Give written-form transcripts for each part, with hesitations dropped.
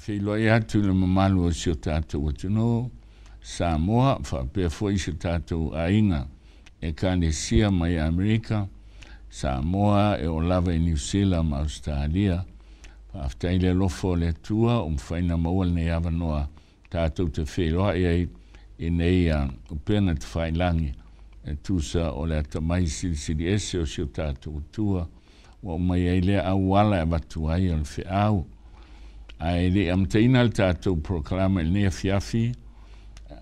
Faafeiloai atu i le mamalu o si o tatou atunuu Samoa, faapea foi si o tatou aiga Ekalesia mai Amerika, Samoa e oo lava i Niu Sila ma Ausetalia. Faafetai i le alofa o le Atua ua mafai ona maua lenei avanoa tatou te feiloai ai i nei upega tafailagi e tusa o le atamai silisili ese o si o tatou Atua ua aumai ai lea auala e avatu ai o le feau. Ae le i amataina le tatou polokalame i lenei afiafi,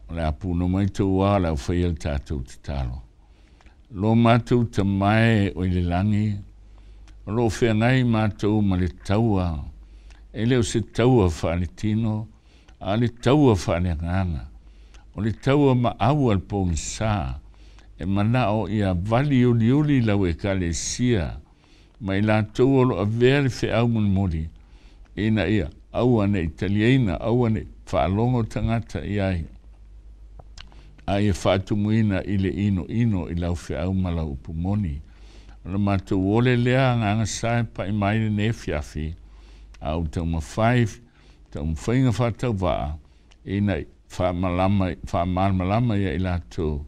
o le a puno mai tou ao o le a faia le tatou tatalo. Lo matou Tama e o i le lagi, o lo o feagai matou ma le taua, e le o se taua faaletino, a o le taua faaleagaga. O le taua maau a le pogisa, e manao ia vali uliuli lau Ekalesia ma i latou o lo o avea le feau mulimuli, ina ia aua ne i taliaina, aua ne i faalogo tagata i ai, a ia faatumuina i le inoino i lau feau ma lau upu moni. O le matou ole lea agaga sa e pai mai lenei afiafi, a ou taumafai taumafaiga faatauvaa ina ia faamalamalama ia i latou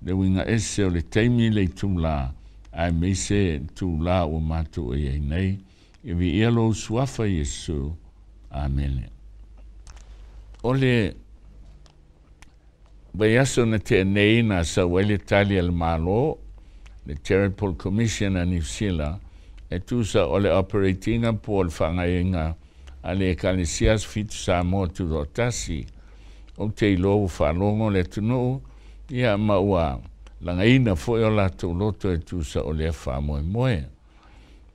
le uiga ese o le taimi le itula, aemaise le itula ua matou i ai nei. Ia viia lou suafa Iesu. Amene. O le vaiaso na tea nei na sau ai le tali a le Malo, le Charitable Commission a Niu Sila, e tusa o le operating po o le faagaoioiga a le Ekalesia Aso Fitu Samoa Tutoatasi. Ou te iloa ua faalogo le atunuu, ia ma ua lagaina foi o latou loto e tusa o lea faamoemoe.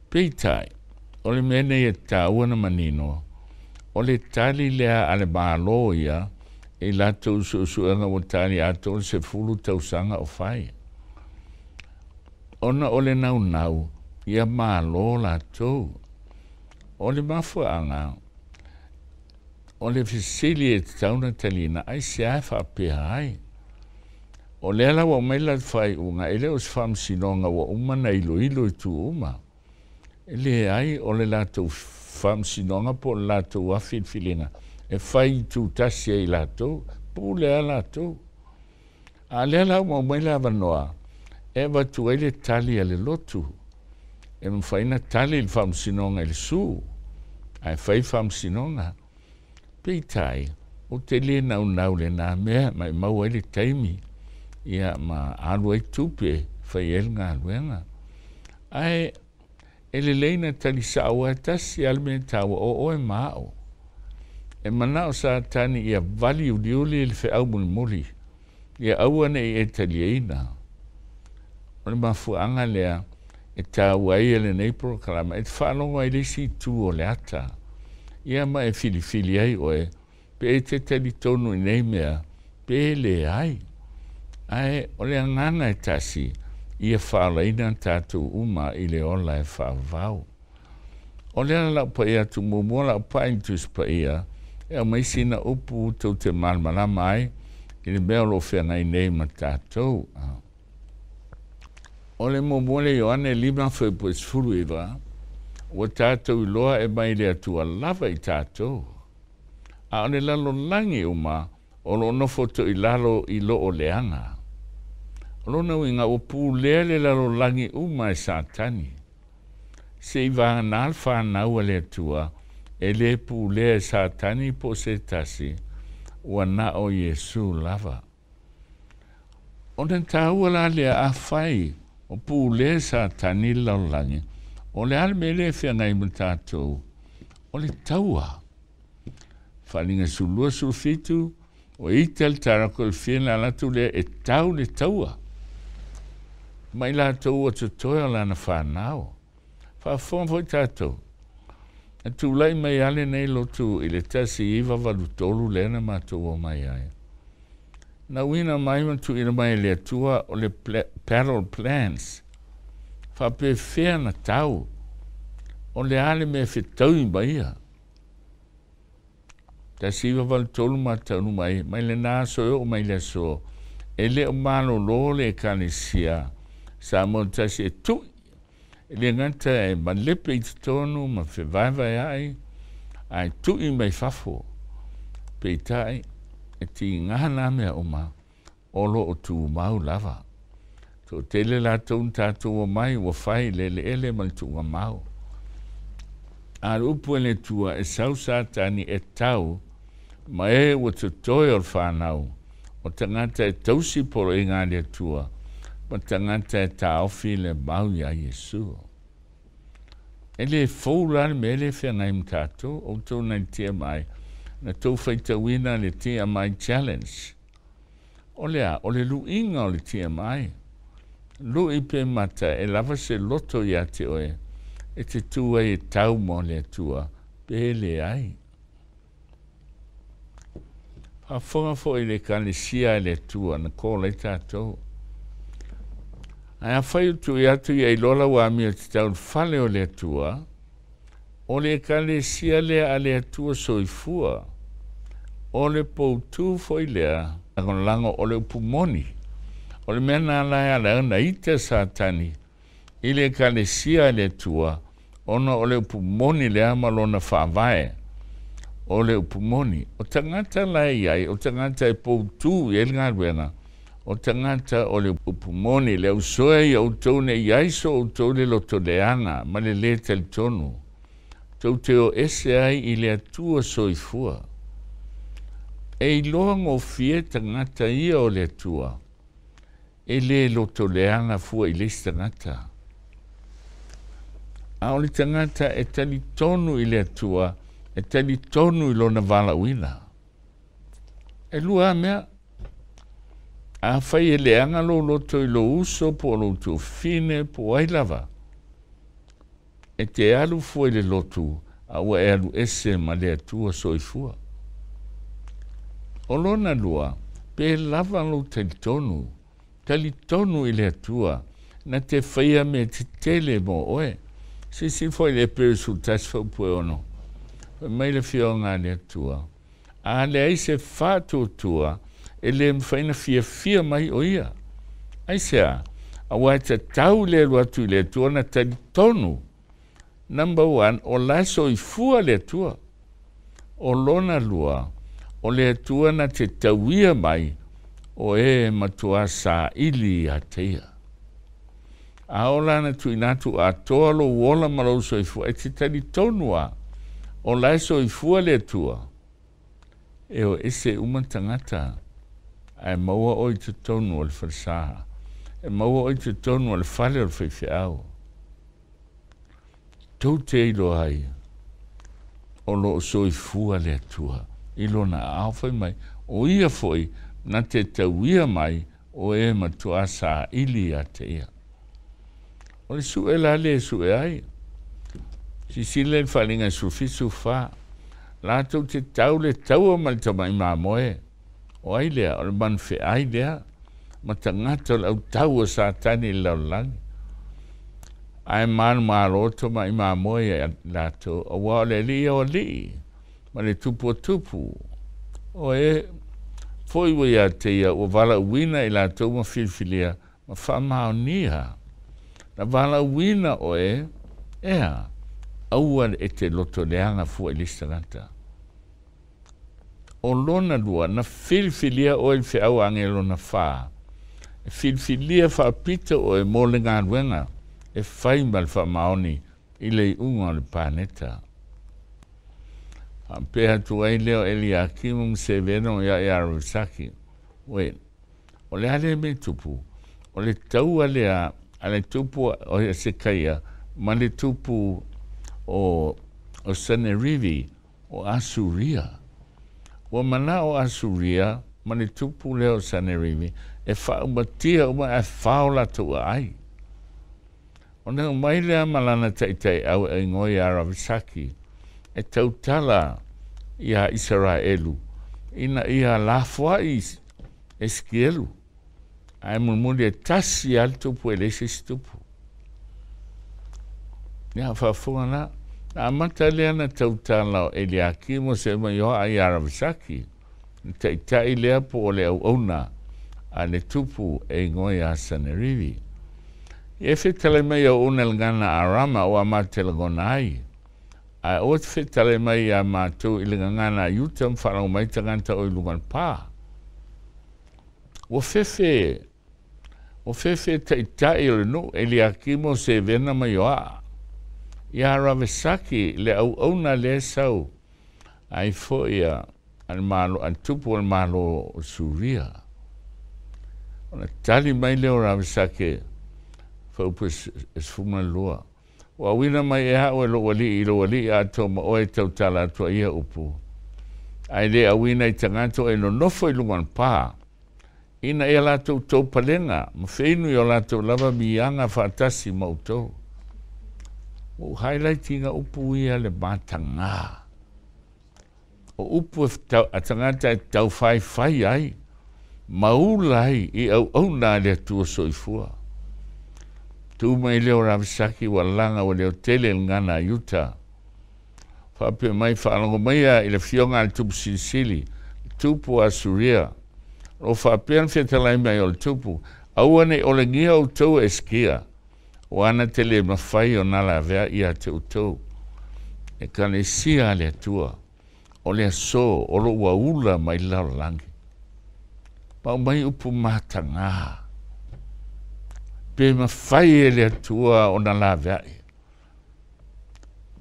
Peitai, o le mea nei e taua na manino, o le tali lea a le Malo ia i latou suesuega ua tali atoa le 10 tausaga o fai. Ona o le naunau, ia malo latou. O le mafuaaga, o le fesili e tatau ona taliina, aisea e faapea ai? O lea la ua aumai la faaiuga, e le o se faamasinoga ua uma ona iloilo i itu uma. E leai, o le latou faamasinoga po o le latou filifiliga e fai tutasi ai latou, pule lava latou. A lea la ua aumai le avanoa e avatu ai le tali a le lotu, e mafai ona tali le faamasinoga i le sue, ae fai faamasinoga. Peitai, ou te le naunau lena mea, maumau ai le taimi, ia ma alu ai tupe, fai ai le galuega. Ae e lelei na tali sao ae tasi lava le mea taua, o oe ma au. E manao Satani ia vali uliuli le feau mulimuli, ia aua ne i e taliaina. O le mafuaaga lea e taua ai lenei polokalame, e te faalogo ai le isi itu o le ata, ia ma e filifili ai oe, pe e te talitonu i nei mea, pe leai. Ae o le agaga e tasi, ia faalaina tatou uma i le ola e faavavau. O lea lau pai atu muamua lau pai i le Tusi Paia, e aumai sina upu tou te malamalama ai i le mea o lo o feagai nei ma tatou. O le muamua le Ioane 5:19, ua tatou iloa e mai le Atua lava i tatou. A o le lalolagi uma, o lo o nofo toilalo i lo o leaga. O lona uiga ua pulea le lalolagi uma e Satani. Se i vagana le fanau a le Atua, e le pulea e Satani po o se tasi, ua na o Iesu lava. O le taua la lea afai o pulea Satani le lalolagi, o le a le mea lea e feagai ma tatou, o le taua. Faaaliga 12 17, o ita le tarako i le fia na alu atu lea e tau le taua. Ma i latou ua totoe o lana fanau. Faafofoga foi tatou. E tulai mai lava lenei lotu i le 1983 lea na matou omai ai. Na uina mai ma tuuina mai e le Atua o le battle plans. Faapefea na tau. O le a le mea fetaui maia. 1983 ma taunu mai, mai lena aso e oo mai le aso, e le o malolo le Ekalesia Samoa tasi e tui, e le gata e malepe i totonu ma fevaevaeai, Ae tui mai fafo. Peitai, e tiga nā mea uma, o loo tumau lava. Toatele latou na tatou omai ua fai le eleele ma le tuugamau. A o le upu a le Atua, e sau Satani e tau ma e ua totoe o le fanau, o tagata e tausi poloaiga a le Atua, ma tagata e taofi le mau iā Iesu. E le fou la le mea lea e feagai ma tatou, outou nai le TMI, na tou faitauina le TMI Challenge. O le a? O le luiga o le TMI. Lui pe mata e lava se loto iā te oe e te tū ai e tau mo le Atua pe leai. Faafofoga foi i le Ekalesia a le Atua na call ai tatou. Ae afai o tui atu ia iloa lau amio e te tau i le fale o le Atua, O le Ekalesia lea a le Atua soifua, o le poutū foi lea. Lagolago o le upu moni. O le mea na ala e ala ai ona ita Satani i le Ekalesia a le Atua, ona o le upu moni lea ma lona faavae. O le upu moni. O tagata la e i ai, o tagata e poutū i ai le galuega, o tagata o le upu moni, le ausoea ia outou ne i ai so outou le loto leaga ma le lē talitonu, tou te o ese ai i le Atua soifua. E iloa gofie tagata ia o le Atua, e lē loto leaga fua i le isi tagata. A o le tagata e talitonu i le Atua, e talitonu i lona valaauina. E lua lava mea. Afai e leaga lou loto i lou uso po o lou tuafafine po o ai lava, e te alu fua i le lotu a ua e alu ese ma le Atua soifua. O lona lua, pe lava lou talitonu, talitonu i le Atua na te faia mea tetele mo oe. Silasila foi i le Epere 11 faaupue 6, fai mai le Afioga a le Atua, A leai se faatuatua, e le mafai ona fiafia mai o ia. Aisea? Aua e tatau le alu atu i le Atua ona talitonu, number one, o la e soifua le Atua. O lona lua, o le Atua na te tauia mai o e matuā saili ia te ia. A o la na tuuina atu atoa lou ola ma lou soifua, e te talitonu lava, o la e soifua le Atua, e o ese uma tagata, ae maua oe i totonu o le falesa, e maua oe i totonu o le fale o le faifeau. Tou te iloa ai, o lo o soifua le Atua i Lona aao fai mai, o Ia foi na te tauia mai o e matuā saili ia te Ia. O le suʻe la lea e suʻe ai. Sisila i le faaliga e 17 fa. Latou te tau le taua ma le tamai mamoe. O ai lea? O le manufeai lea ma tagata o le autau o Satani i le lalolagi. Ae manumalo tamai mamoe ia latou, aua o le alii o alii ma le tupu o tupu. O e foi ua ia te ia ua valaauina i latou ma filifilia ma faamaonia. Na valaauina oe, ea, aua e te loto leaga fua i le isi tagata. O lona lua, na filifilia oe i le feau a agelo na fa, e filifilia faapito oe mo le galuega e fai ma le faamaoni i le iuga o le paneta. Faapea atu ai lea o Eliakimu ma Seveno ia ia Rabesake, Wait, o le a lea mea e tupu? O le taua lea a le tupu o Hesekaia ma le tupu o o Sanerivi o Asuria. Ua manao Asuria ma le tupu lea o Sanerivi e faaumatia uma ae fao latou aai. Ona aumai lea ma lana taitaiau e igoa iā Rabesake e tautala iā Isaraelu ina ia lafoai Esekielu, ae mulimuli e tasi lava le tupu e leai se isi tupu. Ia, faafofoga la, na amata lea na tautala o Eliakimu o Sema Ioa iā Rabesake, le taitai lea po o le auauna a le tupu e igoa iā Sanerivi. I e fetalai mai auauna i le gagana Arama ua amata e lagona ai, Ae aua e te fetalai mai iā matou i le gagana a Iuta ma faalogo mai tagata o i luga o le pa. Ua fefe, ua fefe taitai o le nuu, Eliakimo, Sevena ma Ioaa, iā Ravesaki, le auauna lea e sau ai foi a le Malo, a le tupu o le Malo o Suria. Ona tali mai lea o Ravesake, fuaiupu e 12, Ua auina mai e a'u e lou alii i lou alii atoa ma oe e tautala atu ai ia upu, ae le auina i tagata o e nonofo i luga o le pa, ina ia latou tou palega ma feinu i o latou lava miaga faatasi ma outou. Ua ou highlight ina upu ia le matagā. O upu a tagata e taufaifai ai ma ula ai i auauna a le Atua soifua. Tu mai lea o Ravisaki ua laga ua leo tele le gana a Iuta. Faapea mai, Faalogo maia i le afioga a le Tupu Silisili, le Tupu a Asuria, o lo o faapea na fetalai mai o le Tupu, Aua ne i olegia outou e Esekia, ua ana te le mafai ona lavea ia te outou. Ekalesia a le Atua, o le aso o lo ua ula mai le lalolagi. Ma aumai upu matagā, pe mafai e le Atua ona laveai.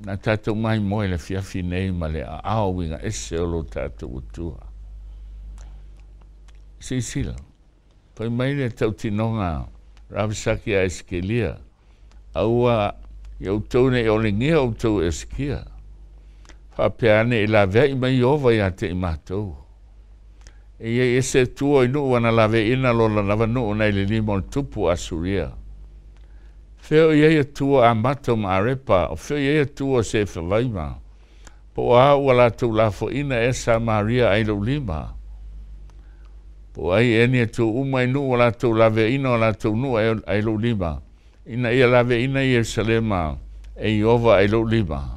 Na tatou maimoe le afiafi nei ma le aao uiga ese o lo tatou Atua. Silasila, fai mai le tautinoga Ravisaki a Esekelia, Aua ia outou ne i olegia outou e Esekia, faapea ane i laveai mai Ieova ia te i matou. E iai ese Atua i nuu ana laveaiina lona lava nuu nai le lima o le tupu o Asuria. Fea o iai Atua Amato ma Arepa, o fea o iai Atua o Sefavaima, po o a ua latou lafoaiina ea Samaria ai lou lima? Po o ai ea ni Atua uma i nuu ua latou laveaiina o latou nuu ai lou lima, ina ia laveaiina Ierusalema e Ieova ai lou lima?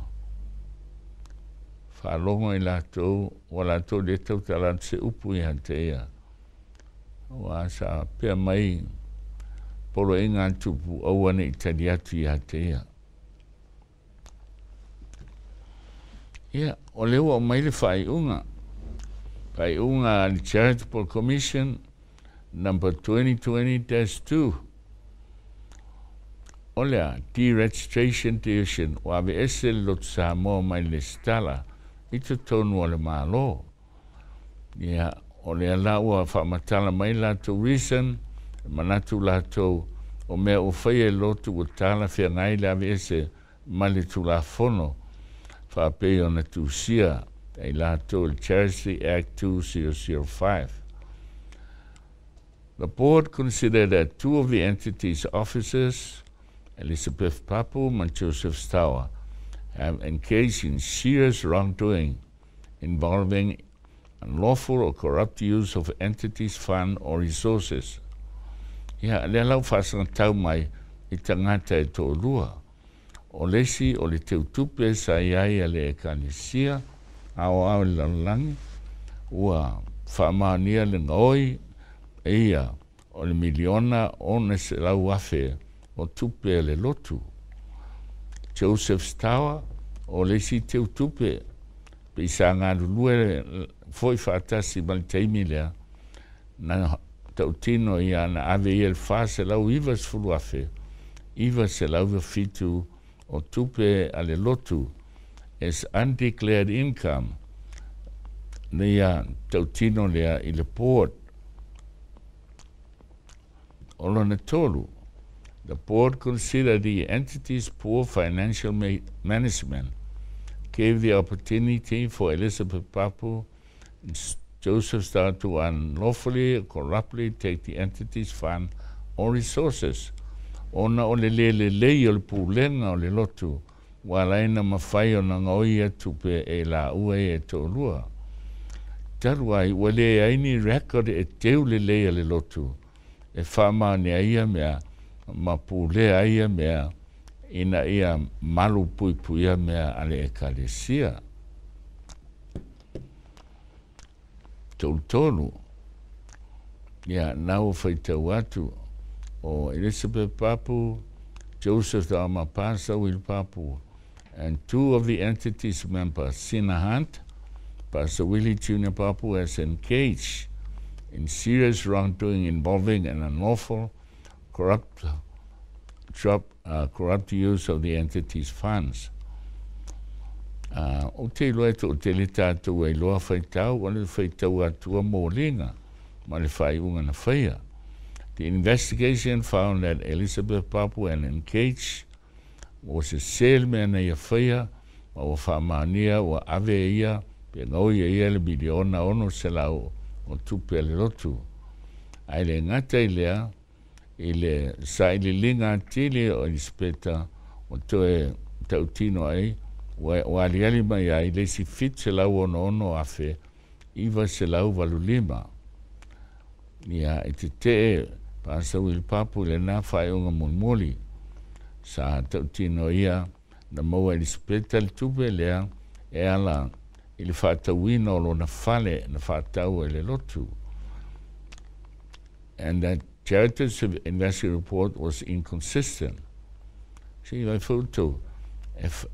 Faalogo i latou, ua latou le tautala atu se upu ia te ia, aua sa pea mai poloaiga a le Tupu, aua ne i tali atu ia te ia. Ia, o lea ua aumai le faaiuga, faaiuga a le Charitable Commission number 2020-2, o le a? Deregistration Decision, ua aveese le Lotu Samoa mai le lesitala i totonu o le Malo. Ia, o lea la ua faamatala mai latou reason, e manatu latou o mea ua faia e lotu ua talafeagai le aveese ma le Tulafono faapei ona tusia e i latou le Charity Act 2005. The board considered that two of the entity's officers, Elizabeth Papu and Joseph Stower, have engaged in serious wrongdoing involving unlawful or corrupt use of entity's fund or resources. Ia, lea la ua faasagatau mai i tagata e toalua. O le isi o le teutupe sa i ai a le Ekalesia Aoao i le Lalolagi, ua faamaonia le gaoi e ia o le miliona 600,000 o tupe a le lotu. Joseph's Tower, o le isi teutupe, pei sa galulue foi faatasi ma le taimi lea, na tautino ia na ave ia le 490,000, 907 o tupe a le lotu as undeclared income, na ia tautino lea i le board. O lona tolu, the board considered the entity's poor financial management gave the opportunity for Elizabeth Papu and Joseph Starr to unlawfully or corruptly take the entity's fund or resources, ona o le le lelei o le pulega o le lotu ua ala ai na mafai ona gaoi tupe e laua ia e toalua. Talu ai ua leai ni record e teu lelei a le lotu e faamaonia ai ia mea ma pulea ai ia mea ina ia malu puipuia mea a le Ekalesia. Tolutolu, ia, na ua faitau atu o Elizabeth Papu, Joseph Amapasa, Will Papu, And two of the entity's members, Sina Hunt, Pastor Willie Junior Papu, has engaged in serious wrongdoing involving an unlawful, corrupt use of the entity's funds. Ou te iloa e toʻatele tatou e iloa faitau o le faitau atua moliga ma le faaiuga na faia. The investigation found that Elizabeth Papu and engaged ua sesē le mea na ia faia ma ua faamaonia ua ave e ia pe gaoi e ia le $1,600,000 o tupe a le lotu. Ae le gata i lea, i le sailiiliga atili o Elisapeta ua toe tautino ai ua aliali mai ai le isi 766,985. Ia e tetee Pasa Willie Papu i lenā faaiuga mulimuli. Sa tautino ia na maua Elisapeta le tupe lea e ala i le faatauina o lona fale na faatau e le lotu. And that Charitas investigation report was inconsistent. Se i vai fautou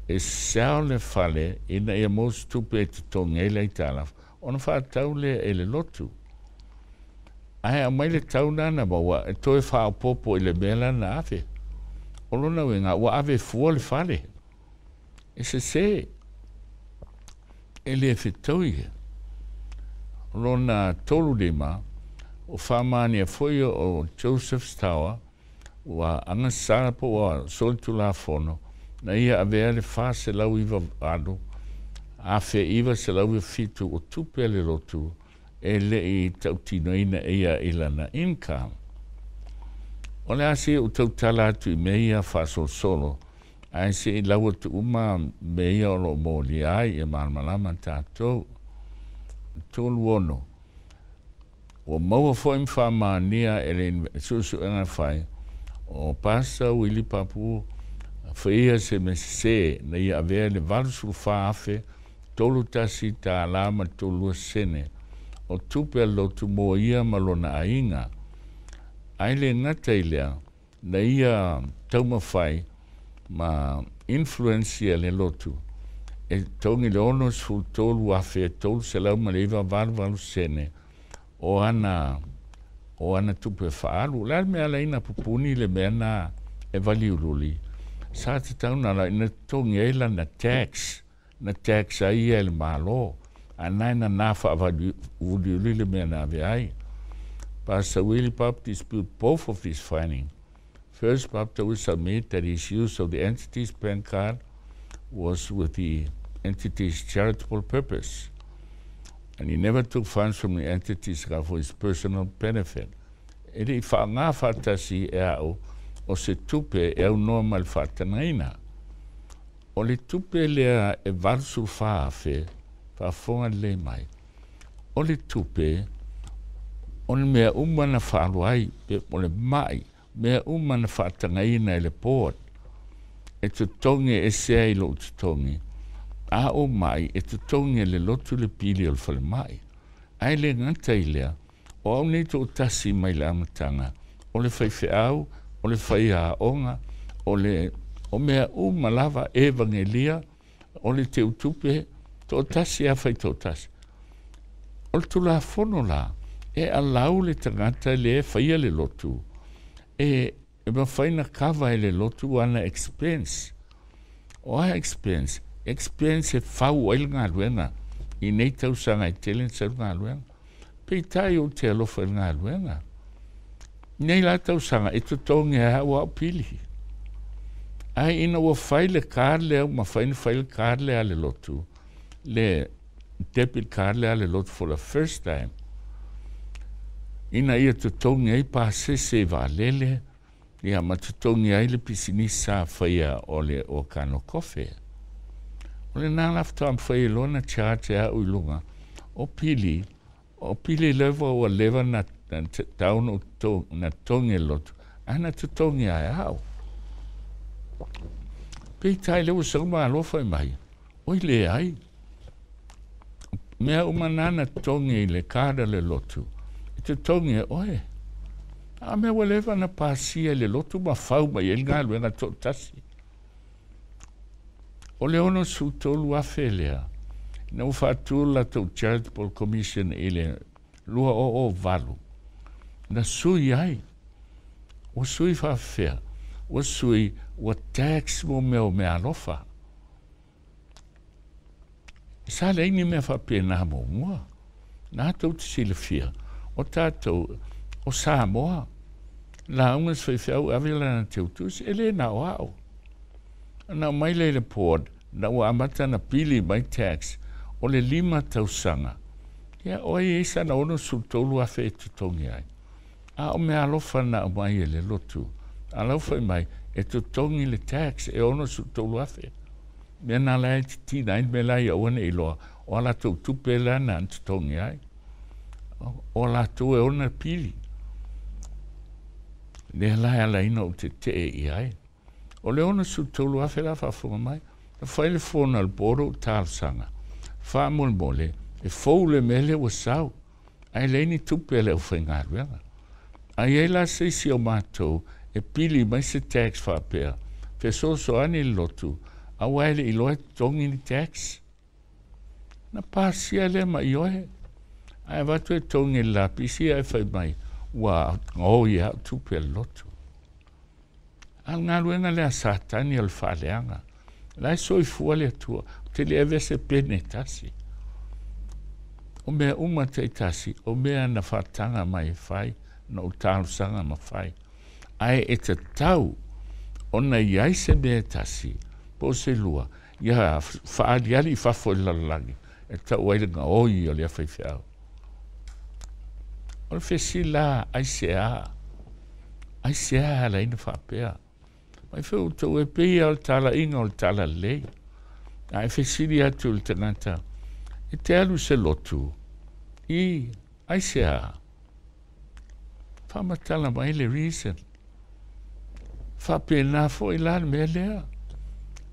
e sao le fale ina ia maua se tupe e totogi ai le aitalafu ona faatau lea e le lotu. Ae aumai le tau lana maua e toe faaopoopo i le mea lana ave. O lona uiga ua ave fua le fale. E sesē. E lē fetaui. O lona 35 o faamaonia foi o Joseph's Tower ua agasala po ua solitulafono na ia avea le 498,997 o tupe a le lotu e leʻi tautinoina e ia i lana income. O le a se ou tautala atu i mea ia faasolosolo ae seʻi lau atu uma mea ia o loo molia ai e malamalama tatou. 36 ua maua foi ma faamaonia e le suesuega fai o Pasa Willie Papu faia se mea sesē na ia avea le $84,031.32 o tupe a le lotu mo ia ma lona aiga. Ae le gata i lea na ia taumafai ma influence ia le lotu e togi le 63,309.88 sene o ana tupe faaalu. O le a le mea ala ai na pupuni le mea na e valiululi sa tatau na la ina totogi ai lana tax na tax ai ia e le Malo ae na e nanā faavaliuliuli le mea na ave ai. Pastor Willie Papu dispute both of these findings. First, Papu will submit that his use of the entity's bank card was with the entity's charitable purpose, and he never took funds from the entity's account for his personal benefit. E leʻi faaaogā faatasi e a'u o se tupe e aunoa ma le faatagaina. O le tupe lea e 84,000 faafofoga lelei mai. O le tupe o le mea uma na faaalu ai pe o le maʻi mea uma na faatagaina e le board e totogi e ese ai lou totogi. A ou maʻi e totogi e le lotu le pili o le falemaʻi. Ae le gata i lea o au nei toʻatasi mai le amataga o le faifeau o le faiaoga o le o mea uma lava evagelia o le teutupe toʻatasi a fai toʻatasi. O le tulafono la e alau le tagata le faia le lotu e mafai na kava e le lotu ana expense. O a expense? Expense e fau ai le galuega i nei tausaga e tele na sau le galuega. Peitai ou te alofa i le galuega. Nei la tausaga e totogi ai a'u a'u pili. Ae ina ua fai le card lea ua mafai na fai le card lea a le lotu le debit card lea a le lotu for the first time ina ia totogi ai pasese i vaalele ia ma totogi ai le pisinisi sa faia o le o Kano Kofe. O lenā la faatoa mafai ai loa na charge e a'u i luga o pili leva ua leva na tau na na totogi e le lotu ae na totogi ae a'u. Peitai le ua sau malo fai mai oi leai mea uma na na totogi i le card a le lotu e totogi e oe. A mea ua leva na pasia i le lotu ma fau mai ai le galuega toʻatasi. O le 63,000 lea, ina ua faatu le latou Charitable Commission i le 2008, na sui ai. Ua sui faafefea? Ua sui, ua tax mo mea o meaalofa. Sa leai ni mea faapena muamua. Na tou te silafia, o tatou, o Samoa, lauga se faifeau e ave lana teutusi, e le na o au. Na aumai lea i le board, na ua amata ona pili mai tax, o le 5 tausaga, ia o ai e i sana 63,000 e totogi ai. A o meaalofa na aumai e le lotu, a lau fai mai, e totogi le tax e 63,000. Mea na la e titina ai le mea la ia aua ne i iloa, o a latou tupe la na totogi ai. O latou e ona pili. Lea la e ala ai ona ou tetee i ai. O le 63,000 la faafofoga mai, na fai le fono a le board o ou talosaga. Faamolemole, e fou le mea lea ua sau, ae leai ni tupe a le aufaigaluega. A i ai la se isi o matou e pili mai se tax faapea, fesoasoani le lotu, aua e le i iloa e totogi ni tax. Na pasia lea ma ioe, ae avatu e totogi e le lapisi ae fai mai, ua gaoi e au tupe a le lotu. A o le galuega lea a Satani o le faaleaga. La e soifua le Atua, ou te le avea se pene e tasi. O mea uma taitasi, o mea na faataga mai e fai, na ou talosaga ma fai. Ae e tatau ona i ai se mea e tasi, po o se lua, ia faaaliali i fafo i le lalolagi, e tau ai le gaoi o lea faifeau. O le fesili la, aisea? Aisea e ala ai ona faapea? Mai foi outou e pei lava o le talaiga o le talalelei. A e fesili atu i le tagata, e te alu i se lotu? I, aisea? Faamatala mai le reason. Faapena foi la le mea lea.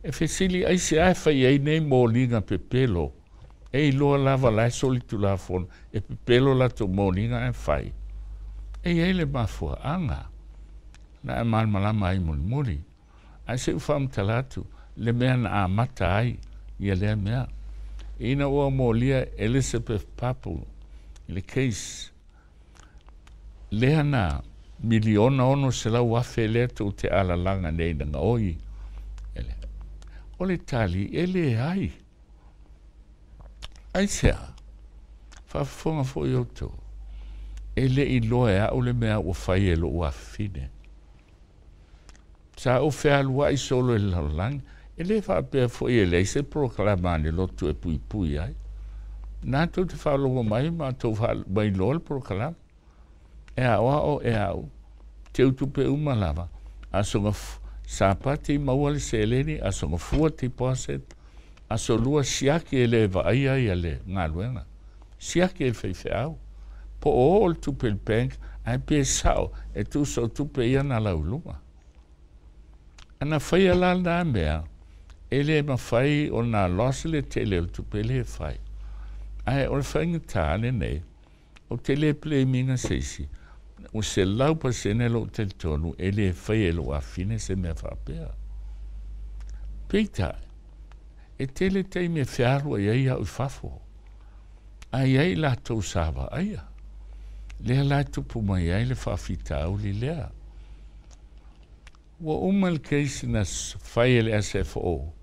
E fesili aisea e fai ai nei moliga pepelo. E iloa lava la e solitulafono e pepelo latou moliga ae fai. E i ai le mafuaaga na e malamalama ai mulimuli. Ae se i ou faamatala atu le mea na amata ai ia lea mea. Ina ua molia Elizabeth Papu i le case, lea na $1,600,000 lea tou te alalaga nei na gaoi. O le tali, e leai. Aisea? Faafofoga foi outou, e le i iloa e au le mea ua fai e lou afafine. Sa ou fealuai solo i le lalolagi, e le faapea foi e leai se polokalame a le lotu e puipui ai. Na tou te faalogo mai ma tou mailoa le polokalame. E aoao e au, teutupe uma lava, aso Sapati maua le seleni, aso Gafua deposit, aso Lua siaki e le vaaia ia le galuega. Siaki e le faifeau. Po o oo le tupe i le bank, ae pe sao e tusa o tupe ia na lau i luga. Ana faia la lena mea, e le mafai ona loss le tele o le tupe, e le fai. Ae o le faigata lenei, Ou te le blame ina se isi, ua 100% lou talitonu e le faia e lou afine se mea faapea. Peitai, e tele taimi e fealuai ai au i fafo, a i ai i latou sa vaaia. Lea la e tupu mai ai le faafitauli lea. Ua uma le case na fai e le SFO,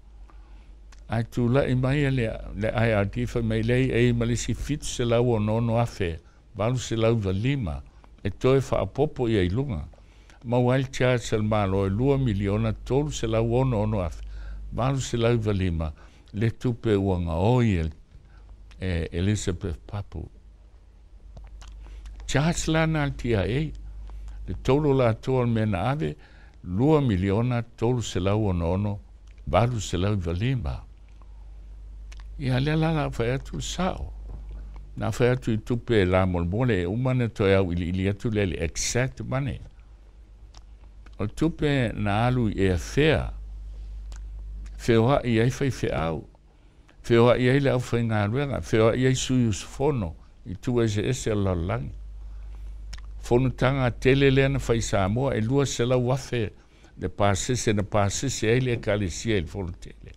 ae tulai mai le IRD fai mai leai e i ai ma le isi 766,895 e toe faaopoopo ia i luga. Maua ai le charge a le Malo e 2,366,895 le tupe ua gaoi e Elizabeth Papu. Charge la na le TIA, le tolu o latou o le mea na ave, 2,366,895. Ia lea la na fai atu le sao. Na fai atu i tupe la molemole e uma na toe auiliili atu lea i le exact money. O le tupe na alu i airfare, feoai ai faifeau, feoai ai le aufaigaluega, feoai ai sui usufono i itu eseese o le lalolagi. Fonotaga tele lea na fai i Samoa, e 200,000 le pasese na pasese ai le Ekalesia i le fono tele.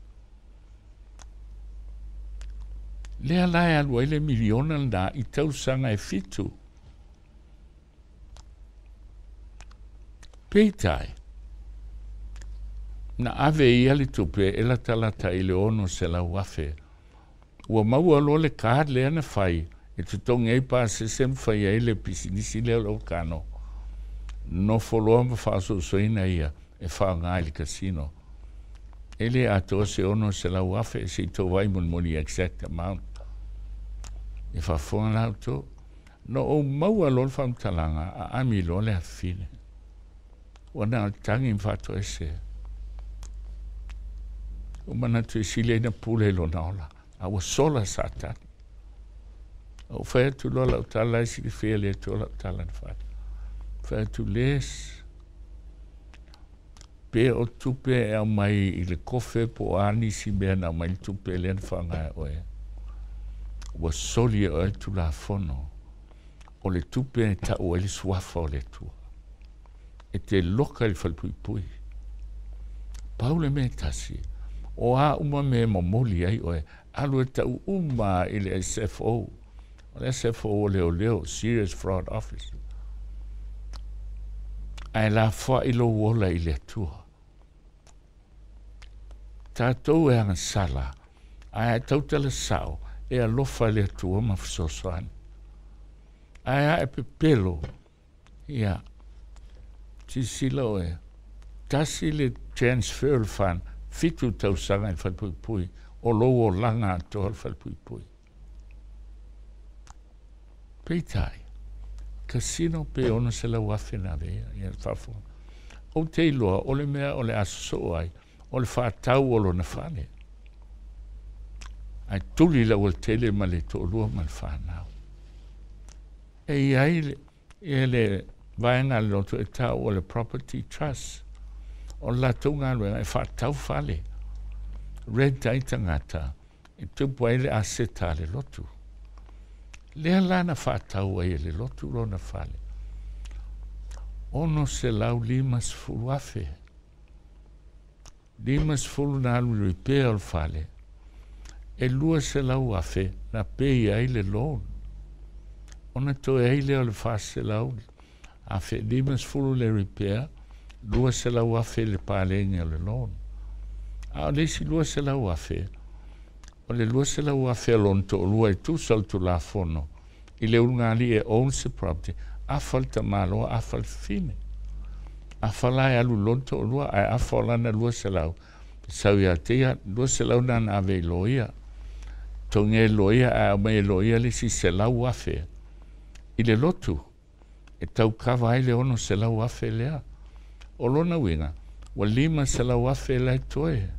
Lea la e alu ai le miliona lena i tausaga e 7. Peitai, na ave ia le tupe e latalata i le 600,000. Ua maua loa le card lea na fai e totogi ai pasese ma fai ai le pisinisi lea o le Okano. Nofo loa ma faasoasoaina ia e faaaoga i le casino. E le atoa se 600,000 se i tou vaai mulimuli exact amount. E faafofoga la outou. Na ou maua loa le faamatalaga a ami loa le afafine. Ua na o le tagi ma faatoese. Ua manatu e sili ai na pule i lona ola. A ua sola Satani. Ou fai atu loa lau tala e silafia le Atua lau tala na fai. Fai atu les, pe o tupe e aumai i le kofe po o a nisi mea na aumai le tupe lea na faaaoga e oe. Ua soli e oe le Tulafono o le tupe e tau ai le suafa o le Atua. E te loka i le falepuipui. Pau le mea e tasi, o a uma mea e momoli ai oe, alu e tau uma i le SFO. O le SFO o leoleo, Serious Fraud Office. Ae lafoai lou ola i le Atua. Tatou e agasala, ae a tautala sao, e alofa le Atua ma fesoasoani. Ae a e pepelo, ia, silasila oe, tasi le transfer o le fund, 7 tausaga i le falepuipui, o lou olaga atoa le falepuipui. Peitai, casino pe 600,000 na ave ia, ia faafofoga. Ou te iloa, o le mea o le a sosoo ai, o le faatau o lona fale. Ae tuli le aualatele ma le toalua ma le fanau. E i ai le, le vaega a le loto e tau o le property trust. O le latou galuega e faatau fale. Rent ai tagata e tupu ai le aseta a le lotu. Lea la na faatau ai e le lotu lona fale. 650,000. 50 na alu i repair o le fale. E 200,000 na pay ai le loan. Ona toe ai lea o le 400,000, 50 le repair, 200,000 le paleni o le loan. A o le isi 200,000, o le 200,000 a lona toalua e tusa o le Tulafono i le ulugalii e own se property, afa le tamaloa, afa le fafine. Afa la e alu i lona toalua, ae afa o lana 200, sau ia te ia, 200 na na ave i loia. Togi e loia, ae aumai e loia le isi 100,000 i le lotu. E tau kava ai le 600,000 lea. O lona uiga, ua 500,000 la e toe.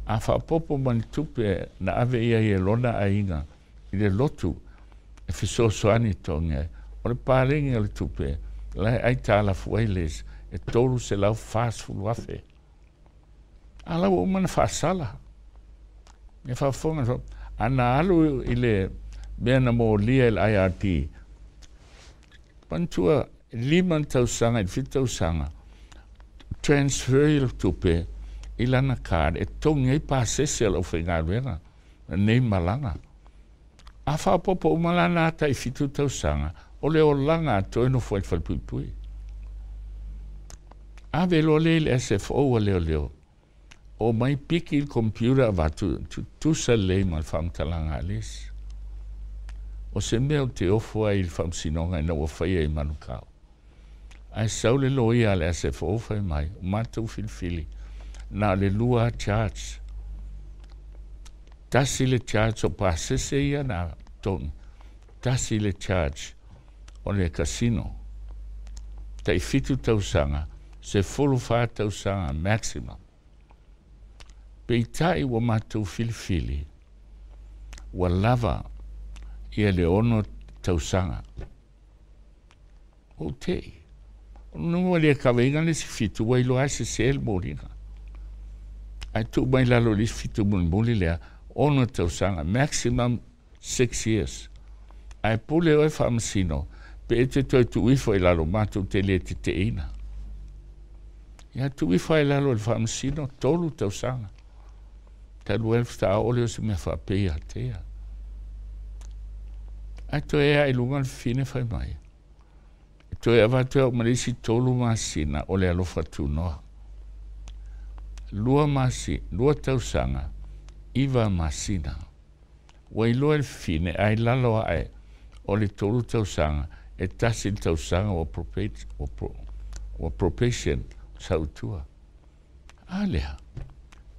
A faaopoopo ma ni tupe na ave i ai e lona aiga i le lotu e fesoasoani togi ai. O le paleni o le tupe, la e aitalafu ai les, e 340,000. A la ua uma na faasala. E faafofoga, ana alu i le mea na molia i le IRD, manatua 5 tausaga i le 7 tausaga, transfer i le tupe i lana card e togi ai pasese a le aufaigaluega nei malaga. A faaopoopo uma lana ata i 7 tausaga, o le olaga atoa e nofo ai le falepuipui. Ave loa lea i le SFO a leoleo, o mai piki le computer avatu, tutusa lelei ma le faamatalaga a le isi. O se mea o te ofo ai i le faamasinoga ina ua faia i Manukau. Ae sau le loia a le SFO fai mai, o matou filifili, na o le 2 charge. Tasi le charge o pasese ia na togi, tasi le charge o le casino. Tai 7 tausaga, 14 tausaga maximum. Peitai ua matou filifili, ua lava ia le 6 tausaga. Ou te i. Ona ua le kavaina le isi 7, ua iloa ai sese le moliga. Ae tuu mai lalo i le isi 7 mulimuli lea, 6 tausaga, maximum 6 years. Ae pule oe faamasino, pe e te toe tuu ifo i lalo, matou te le teteina. Ia tuu ifo ai lalo i le faamasino, 3 tausaga. Talu ai le faatoa oo lea o se mea faapea ia te ia. Ae toe ea i luga le fafine fai mai. E toe avatu au ma le isi 3 masina o le alofa tunoa. 2 masina, 2 tausaga, 9 masina. Ua iloa e le fafine ai lalo ae o le 3 tausaga, e tasi le tausaga ua probation sautua. A lea,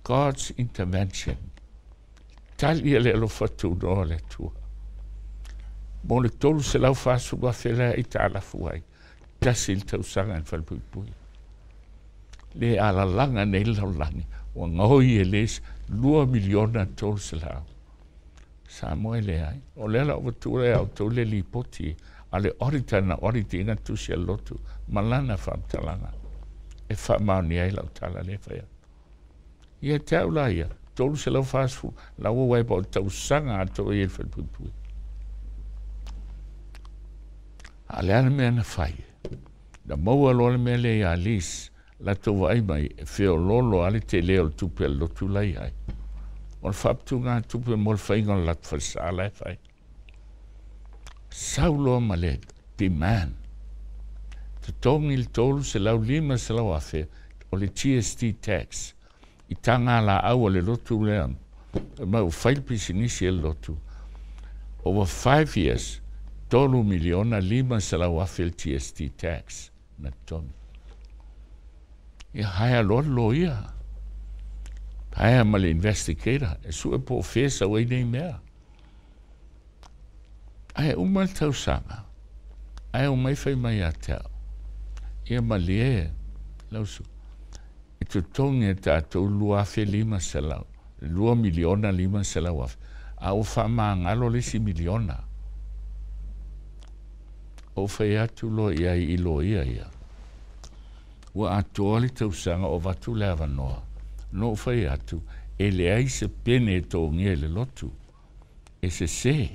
God's intervention. Tali e le alofa tunoa le Atua. Mo le 340,000 lea i taalafu ai, tasi le tausaga i le falepuipui. Le alalaga nei le lalolagi, ua gaoi e le 2 miliona 300. Samoa e leai. O lea la ua tua e au tau le lipoti a le auditor na audit ina tusi a lotu ma lana faamatalaga e faamaonia ai lau tala lea fai atu. Ia te au la ia, 340, la ua uai pa o tausaga atoa i le falepuipui. A le a le mea na fai? Na maua loa le mea lea ia Liz, latou vaai mai e feololo a le tele o le tupe a le lotu lai ai. O le faaputuga tupe mo le faiga o le latou falesa la e fai. Sau loa ma le demand. Totogi le 350,000 o le GST tax i taga laau a le lotu lea ma ua fai le pisinisi e le lotu. Over 5 years, 3,500,000 le GST tax na totogi. Ia haea loa le loia. Haea ma le investigator e sue po o fea sau ai nei mea. Ae uma le tausaga, ae o mai fai mai ia te au. Ia malie, lausu, e totogi e tatou 2,500, 2,500,000, a ua faamagalo le isi miliona. Ou fai atu loa i ai i loia ia. Ua atoa le tausaga o avatu le avanoa. Na ou fai atu, e leai se pene e togia i le lotu. E sesē.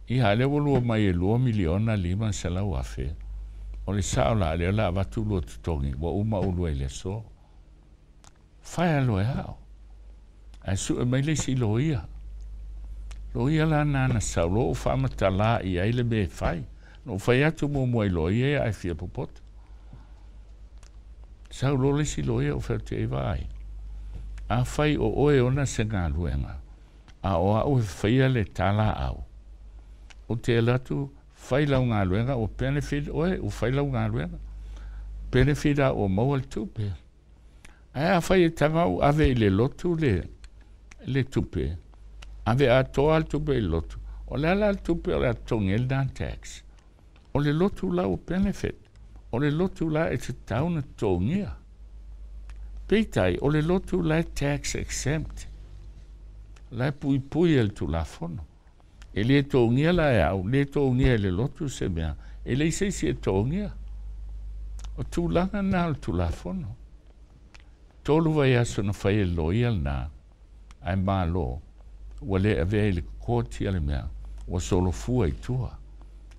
Ia, lea ua lua mai e 2,500,000. O le sao la, lea la avatu lua totogi, ua uma ulua i le aso. Fai alo e ao. Ae sue mai le isi loia. Loia la nana sau lo o faamatala i ai le mea e fai. Na ou fai atu muamua i loia ia ae fia popoto. Sau lo le isi loia o fai atu ai vaai. A fai o oe ona se galuega, a o au e faia le tala au. O te alu atu fai lau galuega ua benefit oe, ua fai lau galuega. Benefit a ua maua le tupe. Ae a fai e taga au ave i le lotu le tupe, ave atoa le tupe i le lotu. O le ala le tupe o le a totogi ai le tax. O le lotu la ua benefit. O le lotu la e tatau na totogia. Peitai, o le lotu la e tax exempt. La e puipui e le Tulafono. E le togia la e au, le togia e le lotu se mea, e leai se isi e togia. O tulaga na o le Tulafono. 3 vaiaso na fai e loia lena, ae malo, ua le avea i le koti a le mea, ua solofua i tua.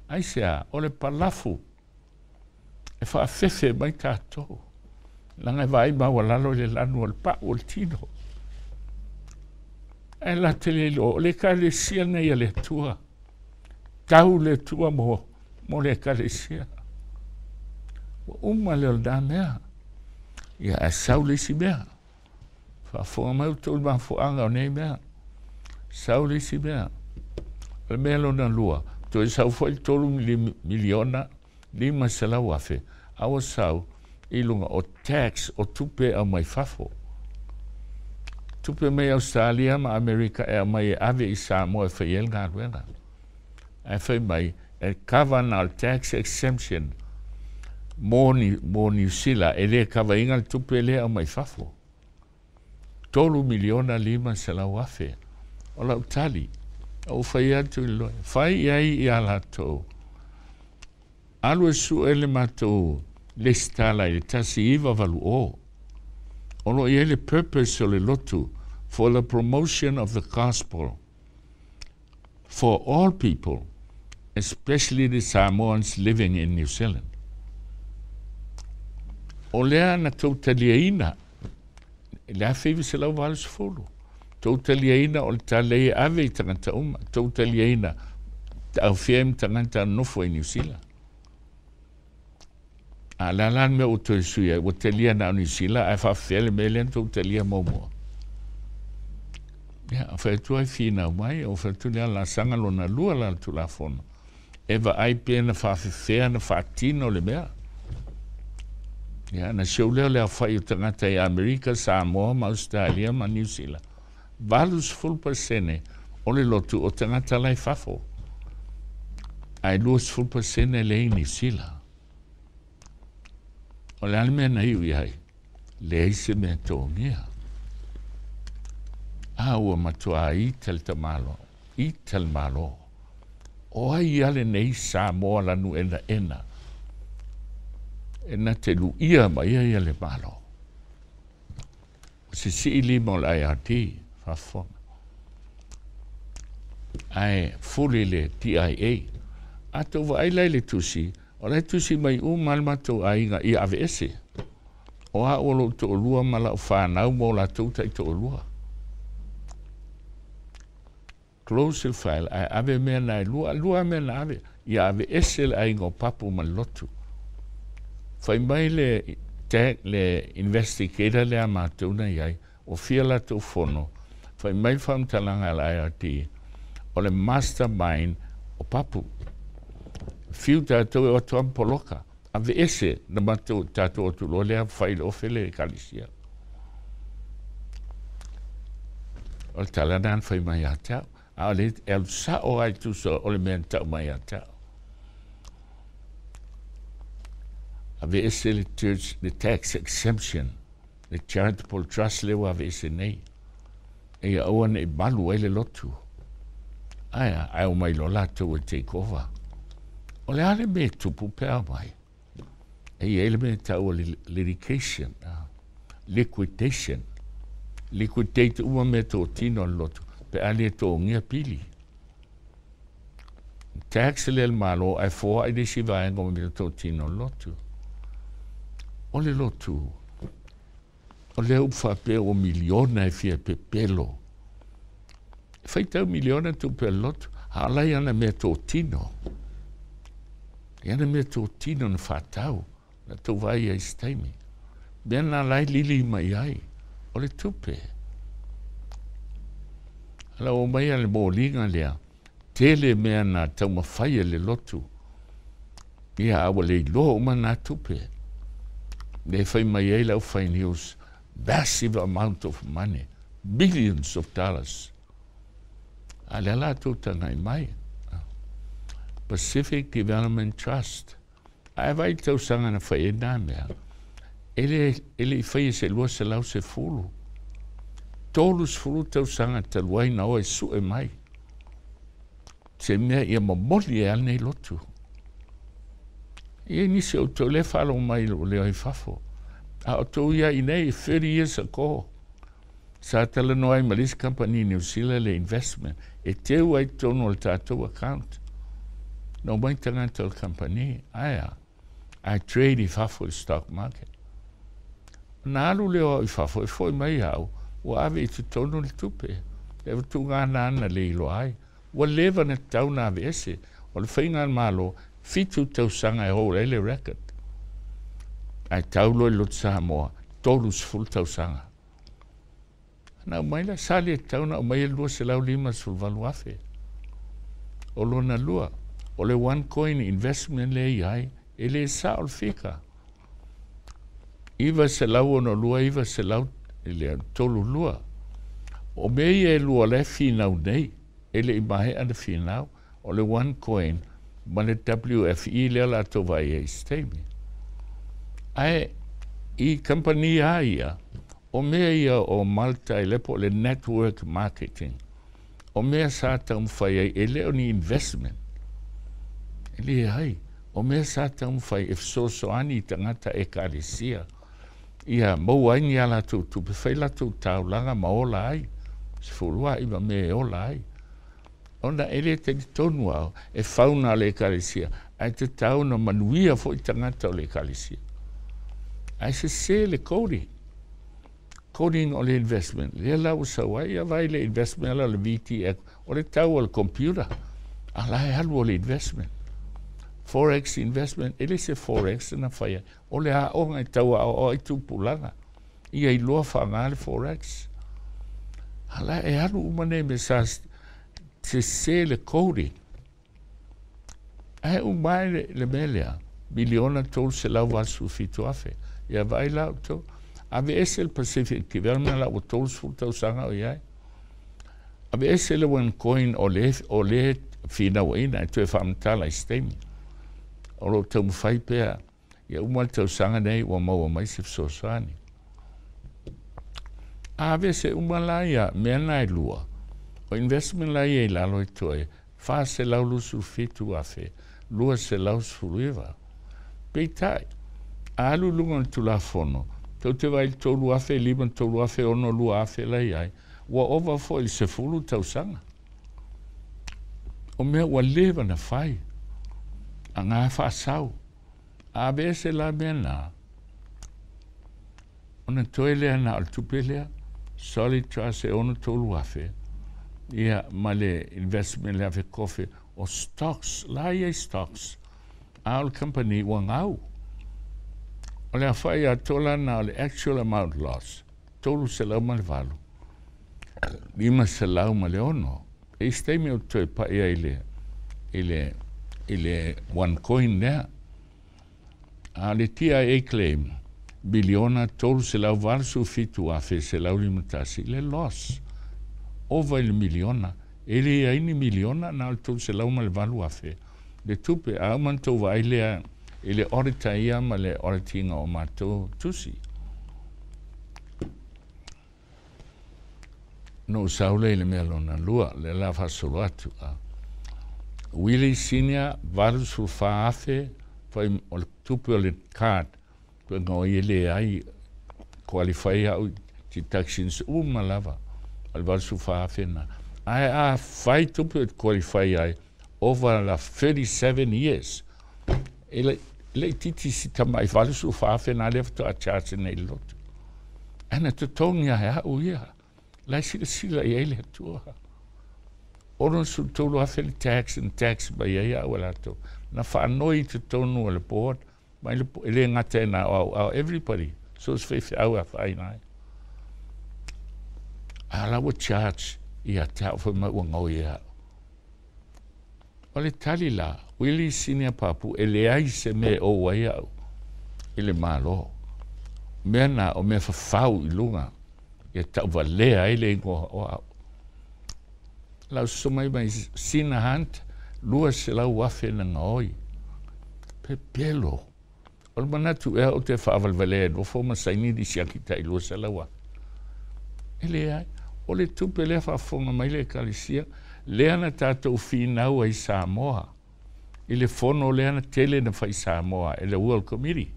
Ai se a, o le palafu, e faafefe mai tatou. Laga e vaai maualalo i le lanu o le pau o le tino. Ae la te le iloa, o le ekalesia nei a le Atua. Tau le Atua mo le ekalesia. Ua uma le o lena mea. Ia ae sau le isi mea. Faafofoga mai outou i le mafuaaga o nei mea. Sau le isi mea. O le mea lona lua, toe sau foi le 3,500,000, a ua sau i luga o tax o tupe au mai fafo. Tupe mai Australia ma Amerika e aumai e ave i Samoa e fai ai le galuega. Ae fai mai, e cover na o le tax exemption mo Niu Sila e le kavaina le tupe lea aumai fafo. 3,500,000. O lau tali, ou fai atu i le loia, fai i ai ia latou. Alu e sue le matou lesitala i le 1980. O lo o i ai le purpose o le lotu for the promotion of the gospel for all people, especially the Samoans living in New Zealand. O lea na tou taliaina i le 1980. Tou taliaina o le talei e ave i tagata uma. Tou taliaina Taaofia ai ma tagata nofo i Niu Sila. A le a la le mea ua toe sui ai, ua talia na o Niu Sila ae faafefea le mea lea na tou talia muamua? Ia, fai atu ai finau mai, o fai atu lea laasaga lona lua la le Tulafono, e vaai pe na faafefea na faatino le mea. Ia, na show lea o le aofai o tagata i Amerika, Samoa ma Ausetalia ma Niu Sila, 80% o le lotu o tagata la i fafo, ae 20% le i Niu Sila. O le a le mea na iu i ai? Leai se mea togia. A ua matua ita le tamalo, ita le Malo. O ai a lenei Samoa lanu enaena e na te luia mai ai le Malo. O sisii lima o le IRD, faafofoga. Ae fuli le TIA. A tou vaai la i le tusi, o le tusi mai uma le matou aiga ia aveese. O au o lou toalua ma lau fanau ma o latou taitoalua. Close le file, ae ave mea na e lua, lua mea na ave. Ia aveese le aiga o Papu ma le lotu. Fai mai le tag, le investigator lea matou na i ai, o fia latou fono, fai mai le faamatalaga a le IRD, o le mastermind o Papu. Fiu tatou e o atu poloka. Aveese na matou tatou atu loa lea fai le ofe le ekalesia. O le tala na fai mai ia te au. A o le e alu sao ai tusa o le mea na tau mai ia te au. Aveese le church, le tax exemption, le charitable trust lea ua aveese nei. E ia aua ne i malu ai le lotu. Ae ae o mai loa latou e take over. O le a le mea e tupu pe a mai? E i ai le mea e taua litigation, liquidation. Liquidate uma mea totino le lotu, pe a le togia pili. Tax le Malo ae foai le isi vaega o mea totino le lotu. O le lotu, o lea upu faapea ua miliona e fia pepelo. E faitau miliona tupe a le lotu, a o lai ana mea totino. E ana mea totino na whātau, na tau vai ai se taimi. Mea nā lai lili mai ai, o le tupe. Ala o mai a le mōliga lea, tele mea na taumafai e le lotu. Ia a ua le iloa uma nā tupe. Le fai mai ai lau fai news, massive amount of money, billions of dollars. A lea latou tagai mai. Pacific Development Trust. Ae vai tausaga na fai ai nā mea. E le i fai e se 210. 30 tausaga talu ai na o e sue mai. Se mea ia momoli e nei lotu. Ia nisi o tau le whalo mai lo leo i fafo. A o tau ia i nei 30 years ago. Sa talanoa ai ma le isi company New Zealand le investment. E teu ai tonu o le tātou account. No mai tagata o le company. Aia, I trade i fafo i stock market. Na alu leo au i fafo e foi mai au, ua ave i totonu le tupe. E watu ngā na le iloa ai. Ua leva na tau na ave ese. O le whainga al malo, 7 tausaga e hold ai le record. Ai tau loa i lotu Samoa, 30 tausaga. Na mai la sa le tau na mai e 258,000. O lona lua, o le one coin investment le i ai, e le sa o le fika. 962, 932. O mea ia e lua le finau nei, e le i mahea le finau, o le one coin ma le WFE lea latou vai ai se taimi. Ae i company a ia, o mea ia o multi le po le network marketing. O mea sa taumafai ai, e le o ni investment. E le ai, o mea sa taumafai e fesoasoani i tagata ekalesia. Ia maua ai ni a latou tupe, fai latou taulaga ma ola ai. 19 ma mea e ola ai. Ona e le talitonu au, e fauna le ekalesia, ae tatau na manuia foi tagata o le ekalesia. Ae sese le coding. Coding o le investment. Lea la ua sau ai, ia vai le investment ala o le VTX, o le tau o le computer. A la e alu o le investment. Forex investment, e le se forex na faia. O le aoga e tau aoao ai tupulaga. Ia iloa faaaoga le forex. A la e alu uma nei mea sa sese le coding. Ae uma ai le mea lea, $1,387,000. Ia vaai la outou. Aveese le Pacific Development la ua 30 tausaga o i ai. Aveese le One Coin o le, o le finauaina e toe faamatala i se taimi. O lo o taumafai pea ia uma le tausaga nei ua maua mai se fesoasoani. A aveese uma la ia mea na e lua, o investment la ia i lalo e toe 427,219. Peitai, a alu i luga o le Tulafono, tou te vaai i le 3005, 3006, 2000 la i ai, ua ova foi i le 10 tausaga. O mea ua leva na fai, a gā faasau. A aveese la mea na, ona toe lea na o le tupe lea, Solid Trust e 63,000, ia ma le investment le afe kofe o stocks, la ia i stocks, a o le company ua gau. O le aofai atoa la na o le actual amount loss, 308, 506. E isi taimi ou te toe pai ai i le, i le, i le one coin lea. A o le TIA claim, $1,387,151 le loss. Ova i le miliona. E le i ai ni miliona, na o le 308,000 le tupe. A uma ona tou vaai lea i le auditor ia ma le auditing o matou tusi. Na ou sau lea i le mea lona lua, lea la faasolo atu. A. Willie Senior, 84,000, fai o le tupe o le card, tuaiga o ia leai, qualify au deductions uma lava, o le 84,000 na. Ae a fai tupe o qualify ai, over la 37 years, e le, le itiiti si tamai 84,000 na lea faatoa charge nei i le lotu. Ae na totogi lava e au ia. La e silasila i ai le Atua. 63,000 le tax na tax mai ai au e latou. Na faanoi i totonu o le board, mai le, e le gata e na o au, a o everybody, so o se faifeau e afaina ai. A la ua charge ia te au fai mai ua gaoi e au. O le tali la, Willie Senior Papu, e leai se mea e ou ai au i le Malo. Mea na, o mea fafau i luga, ia tauvalea ai le igoa o au. Lau soso mai mai Sina Hunt, 200,000 na gaoi. Pepelo. O le manatu ea ou te faavalevalea e nofo ma saini le siaki tai 200,000. E leai. O le tupe lea faafofoga mai le Ekalesia, lea na tatou finau ai i Samoa, i le fono lea na tele na fai i Samoa e le World Committee.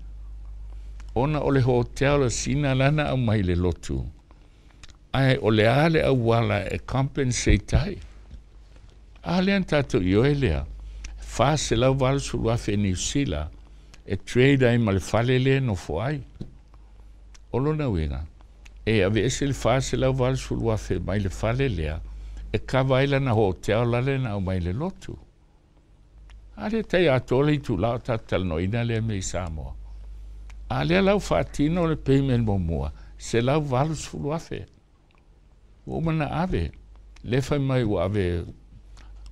Ona o le hotel a Sina la na aumai i le lotu, ae o le a le auala e compensate ai? A lea na tatou ioe lea, 480,000 Niu Sila e trade ai ma le fale lea e nofo ai. O lona uiga, e aveese le 480,000 mai le fale lea e kava ai lana hotel la lea na aumai i le lotu. A lea tai atoa le itula o tatou talanoaina lea mea i Samoa. A lea la ua faatino le payment muamua, 180,000. Ua uma ona ave, lea fai mai ua ave,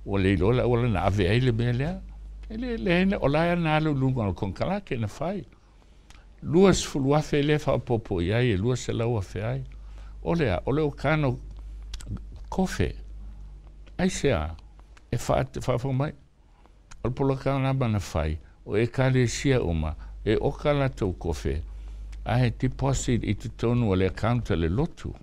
ua le iloa le auala na ave ai le mea lea. E le, leai, o la e na alu i luga o le konekarate na fai. 20,000 lea e faaopoopo i ai e 200,000 ai. O le a? O le okana kofe. Aisea? E faafofoga mai, o le polokalama na fai, o Ekalesia uma e oka latou kofe ae deposit i totonu o le account a le lotu.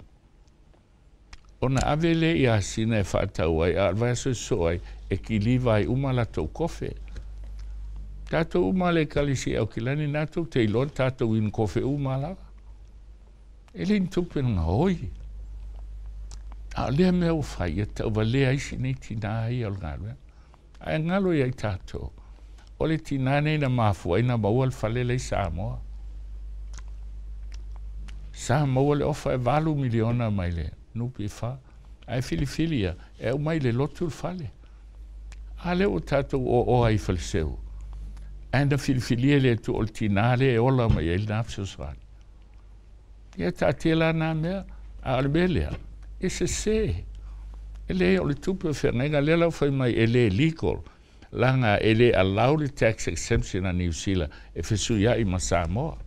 Ona ave lea i Asina e faatau ai, a o le vaiaso e sosoo ai, e kiliva ai uma latou kofe. Tatou uma le Ekalesia i Aukilani, na tou te iloa le tatou inu kofe uma lava. E le ni tupe na gaoi. A o lea mea ua fai, ia tauvalea isi nei tinā ia o le galuega. Ae galo ia i tatou, o le tinā nei na mafua ai na maua le fale la i Samoa. Sa maua le ofa e 8 miliona mai le NPF, ae filifili ia e aumai i le lotu le fale. A lea ua tatou oaoa ai i Faleseu, ae na filifilia e le Atua o le tinā lea e ola mai ai lena fesoasoani. Ia taatia la na mea, a o le mea lea, e sesē. E leai o le tupe o feagaiga lea la ua fai mai e le legal, leaga e le allow le tax exemption a Niu Sila e fesuiai ma Samoa.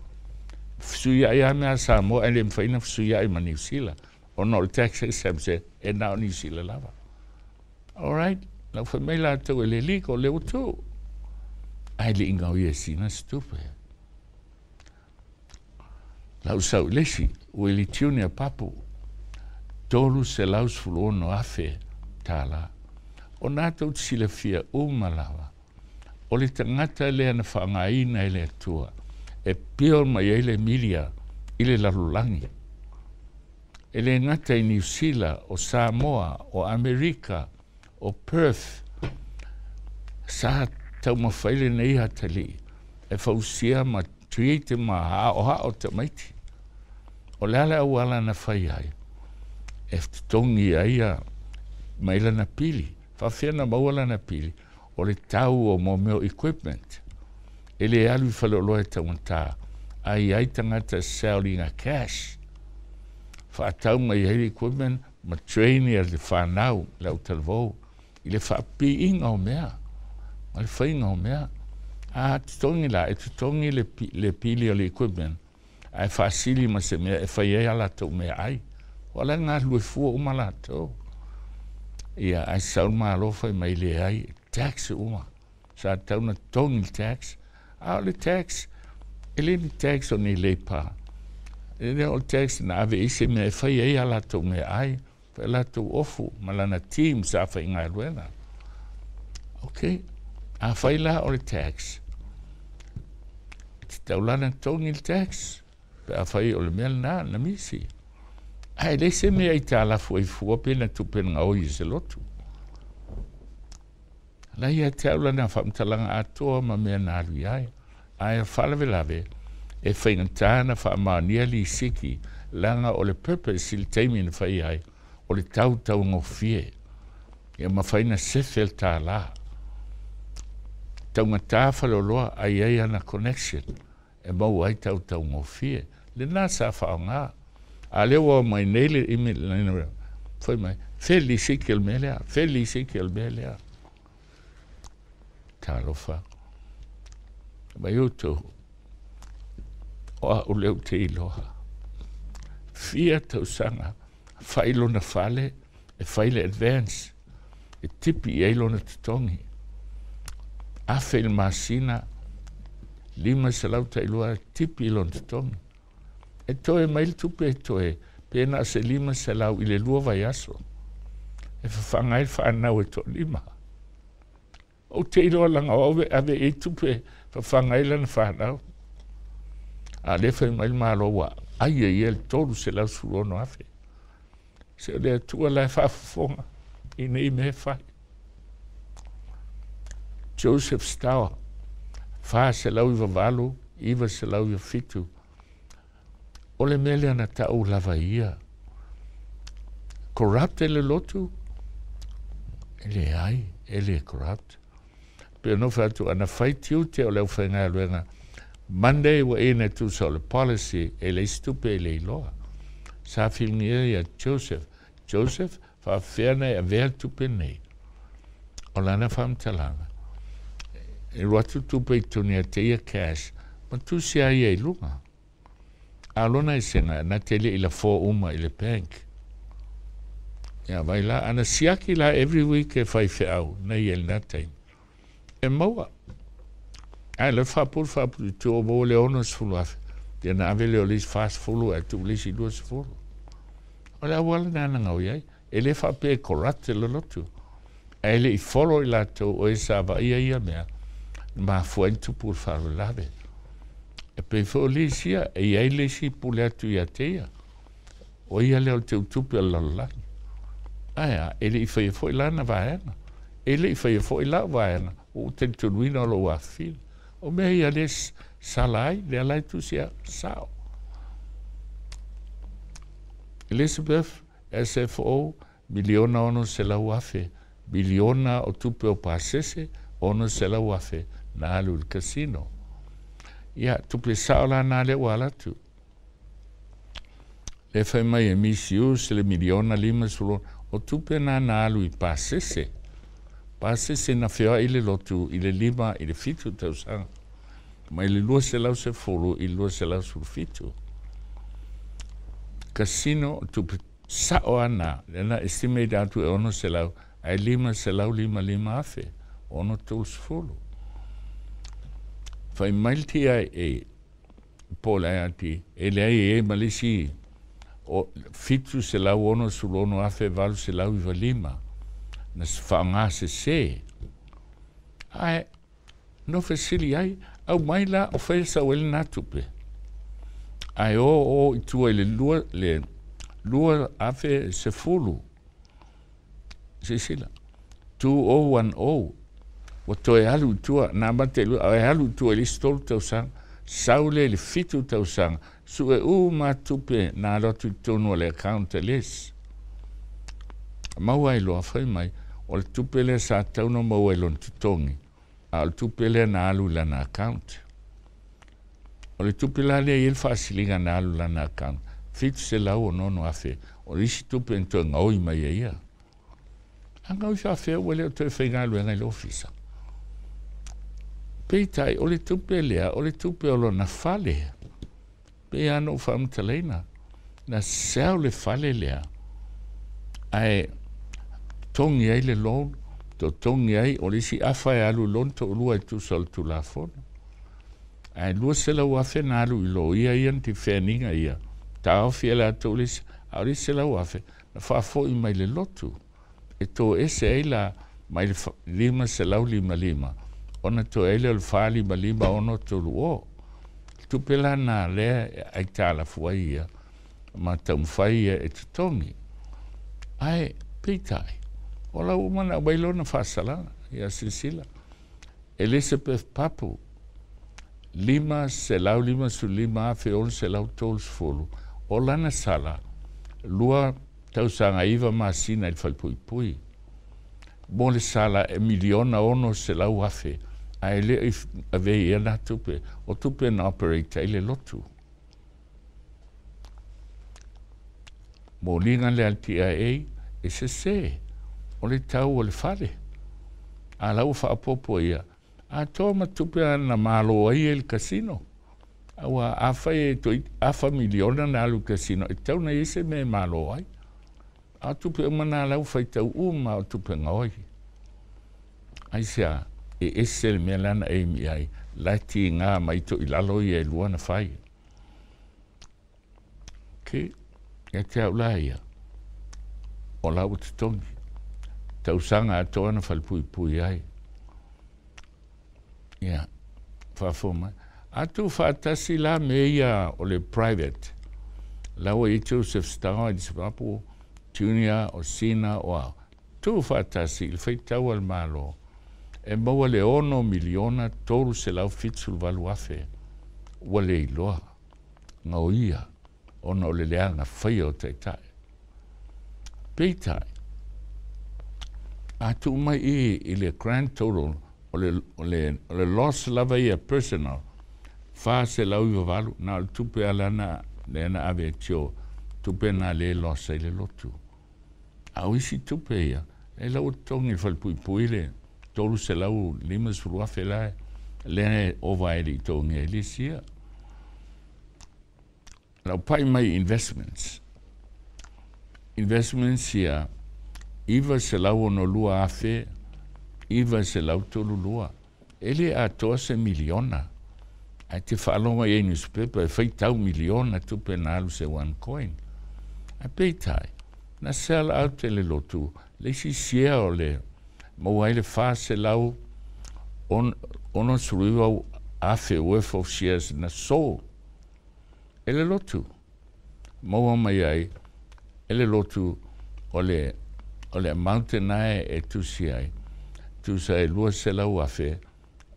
Fesuiai lava mea a Samoa ae le mafai ona fesuiai ma Niu Sila, ona o le tax exemption e na o Niu Sila lava. Alright, la ua fai mai latou e le legal, lea ua tuu. Ae le i gaoia e sina se tupe. Lau sau i le isi, ua i le tiuni a Papu, $316,000. O na tou te silafia uma lava, o le tagata lea na faaaogaina e le Atua e build mai ai le media i le lalolagi. E le gata i Niu Sila, o Samoa, o Amerika, o Perth, sa taumafai lenei atalii e fausia ma treat ma aoao tamaiti. O le a le auala na fai ai e totogi ai ia mai lana pili. Faafefea na maua lana pili? O le tau o mo mea o equipment. E le alu i faleoloa e taugata, a i ai tagata selling a cash. Faatau mai ai le equipment ma train ia le fanau, le autalavou, i le faapiiga o mea ma le faiga o mea. A totogi la, e totogi le pili o le equipment, ae faasili ma se mea e fai ai a latou meaai. O la e galulue fua uma latou. Ia, ae sau le Malo fai mai leai, tax uma. Sa tatau ona totogi le tax, a o le tax, e le ni tax o ni leipa. E le o le tax na ave i se mea e fai ai a latou meaai, fai a latou ofu ma lana team sa faigaluega. Okay, afai la o le tax, e tatau la ona totogi le tax, pe afai o le mea lena na misi. Ae leai se mea aitalafu ai fua pe na tupe na gaoi e se lotu. La ia te au lana faamatalaga atoa ma mea na alu i ai. Ae o faalavelave, e faigata na faamaonia lisiti, leaga o le purpose i le taimi na fai ai, o le tau taugofie. Ia mafai na sefe le tālā. Taugata faleoloa ae i ai ana connection e maua ai tau taugofie. Lena sa faaaoga. A lea ua omai nei le email, fai mai, fea le lisiti o le mea lea, fea le lisiti o le mea lea. Talofa. Mai outou, o au lea ou te iloa. Fia tausaga, fai lona fale, e fai le advance, e tipi i ai lona totogi. 1,000 i le masina, 502 tipi i lona totogi. E toe mai le tupe e toe, pe na o se 500 i le 2 vaiaso. E fafaga ai le fanau e toalima. Ou te iloa leaga o au e ave i ai tupe e fafaga ai lana fanau. A o lea fai mai le Malo ua ai e ia le 316,000. Se o le Atua la e faafofoga i nei mea e fai. Joseph Stower, 498, 997. O le mea lea na tau lava ia. Corrupt e le lotu? E leai, e le corrupt. Pe ono fai atu, ana fai tiute o le aufaigaluega, Monday ua ina e tusa o le policy, e leai se tupe e le iloa. Sa filigia ia Joseph, Joseph, faafefea na e avea le tupe nei? O lana faamatalaga, e alu atu tupe i totonu ia te ia cash, ma tusi a ia i luga. A o lona esega, na te le i lafo uma i le bank. Ia vai la, ana siaki la every week e faifeau nei ia i lena taimi. E maua. Ae le faapulu faapulu i tua ua maua le 60,000. Ia na ave lea o le isi 40 ae tuu le isi 20. O le auala lena na gaoi ai. E le faapea e corrupt le lotu. Ae le i follow i latou o e sa vaaia ia mea, na mafua ai ona tupu le faalavelave. E pei foi o le isi ia, e i ai le isi pule atu ia te ia. O ia lea o le teutupe o le lalolagi. Ae a, e le i faia foi lana vaega. E le i faia foi lau vaega, ua ou talitonuina o lou afifina. O mea ia lea e sala ai, lea la e tusi au, sao. Elizabeth, SFO, $1,600,000, Miliona o tupe o pasese, 600,000 na alu i le casino. Ia, tupe sao la na lea ua alatu. Le fai mai e misuse le miliona 56, o tupe na na alu i pasese. Pasese na feoai le lotu i le 5 i le 7 tausaga. Mai le 210 i le 217. Casino, tupe sao ana, lea na estimate atu e 600, ae 555,000, 60. Fai mai le TIA, po o le IRD, e leai e ma le isi o 766,895 na faaaoga sese. Ae no fesili ai, au mai la o fai sau ai lena tupe. Ae o o i tua i le lua, le 2010, silasila, 2010, ua toe alu i tua, na amata i lua, ae alu i tua i le isi 3 tausaga, sau lea i le 7 tausaga, sue uma tupe na alu atu i totonu o le account a les. Maua ai loa fai mai, o le tupe lea sa tatau ona maua i lona totogi, a o le tupe lea na alu i lana account. O le tupe la lea e i ai le faasiliga na alu i lana account, 706,000, o le isi tupe na toe gaoi mai e ia. A gaoi faafefea ua le o toe faigaluega i le ofisa. Peitai, o le tupe lea, o le tupe o lona fale. Pei lava ona ou faamatalaina, na sell le fale lea, ae totogi ai le loan, totogi ai, o le isi afa e alu i loan toalua e tusa o le Tulafono. Ae 200,000 na alu i loia ia na tifeaniga ia, taofi e latou le isi, a o le isi 100,000 na faafoi mai le lotu. E toese ai la mai le 555, ona toe ai lea o le 455 630. Tupe la na lea e aitalafu ai ia, ma taumafai ia e totogi. Ae peitai, o la ua uma ona aumai lona faasalaga, ia silasila. Elizabeth Papu, 555,630, o lana sala, 2 tausaga 9 masina i le falepuipui. Mo le sala e 1,600,000, ae le i avea i ia na tupe, o tupe na operate ai le lotu. Moliga lea a le TIA e sese, o le tau o le fale. A la ua faaopoopo ia, atoa ma tupe na malo ai e le casino. Aua afai e toi afa miliona na alu i le casino, e tatau ona i ai se mea e malo ai. A o tupe uma na la ua faitau uma o tupe gaoi. Aisea? E ese le mea lea na aim i ai, la e tiga mai toilalo ia e lua na fai. Okay. Ia te au la ia, o la ua totogi. Tausaga atoa na falepuipui ai. Ia, faafofoga mai. A tuufaatasi la mea ia o le private, la ua i ai Joseph Star, Papu Junior, o Sina, o a. Tuufaatasi i le faitau a le Malo, e maua le 6,378,000 ua le iloa gaoia ona o le leaga faia o taitai. Peitai, a tuu mai i le grand total o le loss lava ia personal, 498, na o le tupe ala na lea na ave e tio, tupe na le loss ai le lotu. A o isi tupe ia, e lau totogi le falepuipui le 350,000 la lea e ova ai le i totogi ai le isi ia. Lau pai mai investments. Investments ia, 962,932. E le atoa se miliona. Ae te faalogo i ai newspaper e faitau miliona tupe na alu se one coin. Ae peitai, na sell out e le lotu, le isi share o le maua ai le 469,000 worth of shares na sold e le lotu. Maua mai ai e le lotu o le amount na e tusi ai, tusa e 200,000,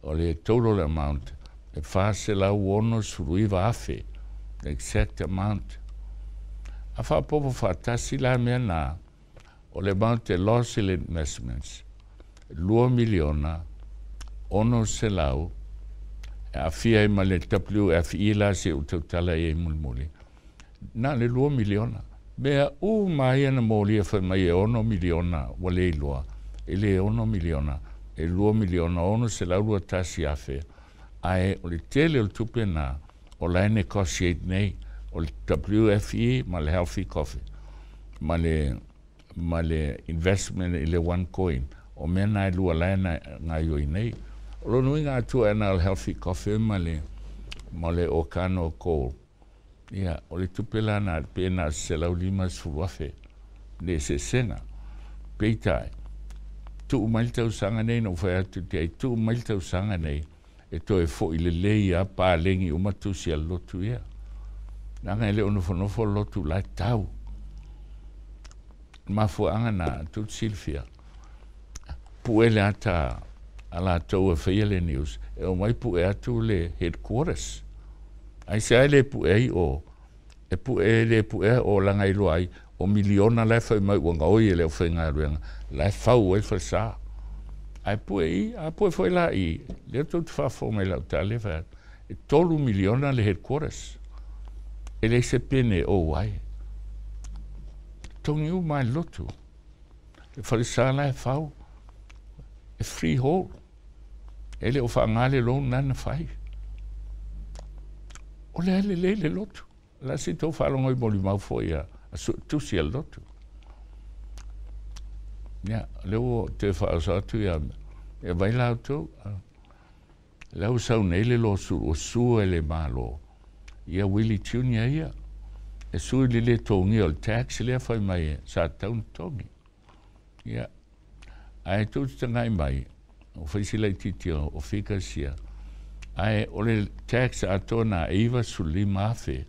o le total amount e 469,000, the exact amount. A faaopoopo faatasi la mea na, O le amount e loss i le investments, 2 miliona 600, e aafia ai ma le WFE la se ou tautala i ai mulimuli, na le 2 miliona. Mea uma ia na molia fai mai e 6 miliona ua le iloa, e le 6 miliona, e 2,621,000, ae o le tele o le tupe na o la e negotiate nei, o le WFE ma le Healthy Coffee ma le investment i le One Coin. O mea na e lua la e gaoioi nei. O lona uiga atua e na o le Healthy Coffee ma le Okano Gold. Ia, o le tupe la na pe na 150,000 le eseesega. Peitai, tuu mai le tausaga nei, na ou fai atu te ai, tuu mai le tausaga nei, e toe fo'i lelei a palegi uma tusi a le lotu ia. Leaga e le o nofonofo le lotu la e tau. Mafuaaga na tou te silafia. Pue le ata a latou e faia le news, e omai pue atu le headquarters. Ai se ai le pue ai o, e pue le pue o laga iloa ai, o miliona la e fai mai ua gaoi e le aufaigaluega, la e fau ai falesa. Ae pue i, a pue foi la i, lea tou te faafofoga mai lau tala e fai atu, e 3 miliona le headquarters. E leai se pene ou ai. Togi uma ai le lotu. Le falesa la e fau, e freehold. E le o faaaga le loan na na fai. O le a lelei le lotu. La se tou faalogo i molimau foi a tusi a le lotu. Ia, lea ua toe faaoso atu ia, ia vai la outou. La ua sau nei le lawsuit ua sue e le Malo. Ia Willie Junior ia. E sue i le le togia o le tax lea fai mai e sa tatau ona togi. Ia, ae tou te tagai mai, o faisi laitiiti o figures ia. Ae o le tax atoa na e 95,000.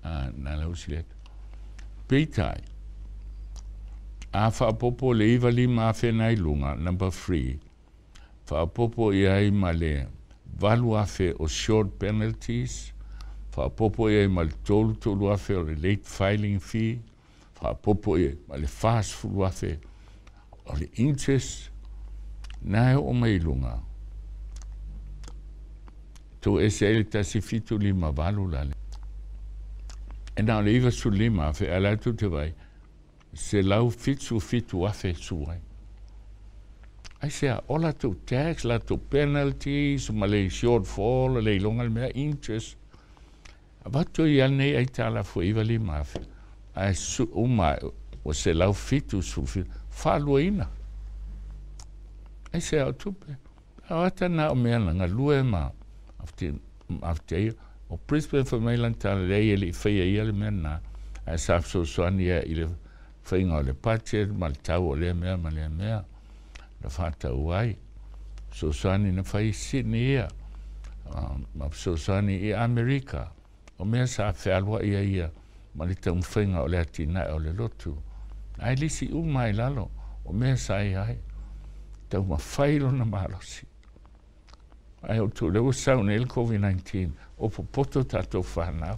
A, na lau sili atu. Peitai, a faaopoopo le 95,000 na i luga, number 3, faaopoopo i ai ma le 8,000 o short penalties, faaopoopo i ai ma le 33,000 o le late filing fee, faaopoopo i ai ma le 40,000 o le interest, na e oo mai i luga. Tou ese ai le 1758 la le. E na o le 95,000, ae la tou te vai, 177,000 su ai. Ai se a, o latou tax, latou penalties, ma le shortfall, le iloga le mea interest. Avatu i nei ai tala fua 95,000. Ae su uma ua 177, faaluaina. Ai se a o tupe. A ata na o mea na galue ma afte o Brisbane fai mai lana tala leai e le i faia ia le mea na. Ae sa fesoasoani ia i le faiga o le budget ma le tau o lea mea ma lea mea na faatau ai. Fesoasoani na fai i Sydney ia, ma fesoasoani i Amerika. O mea sa fealuai ai ia ma le taumafaiga o le atinae o le lotu. Ae lisi uma ai lalo o mea sa ia ai. Taumafai lona malosi. Ae o tu lea ua sau nei le COVID-19, o popoto tatou fanau.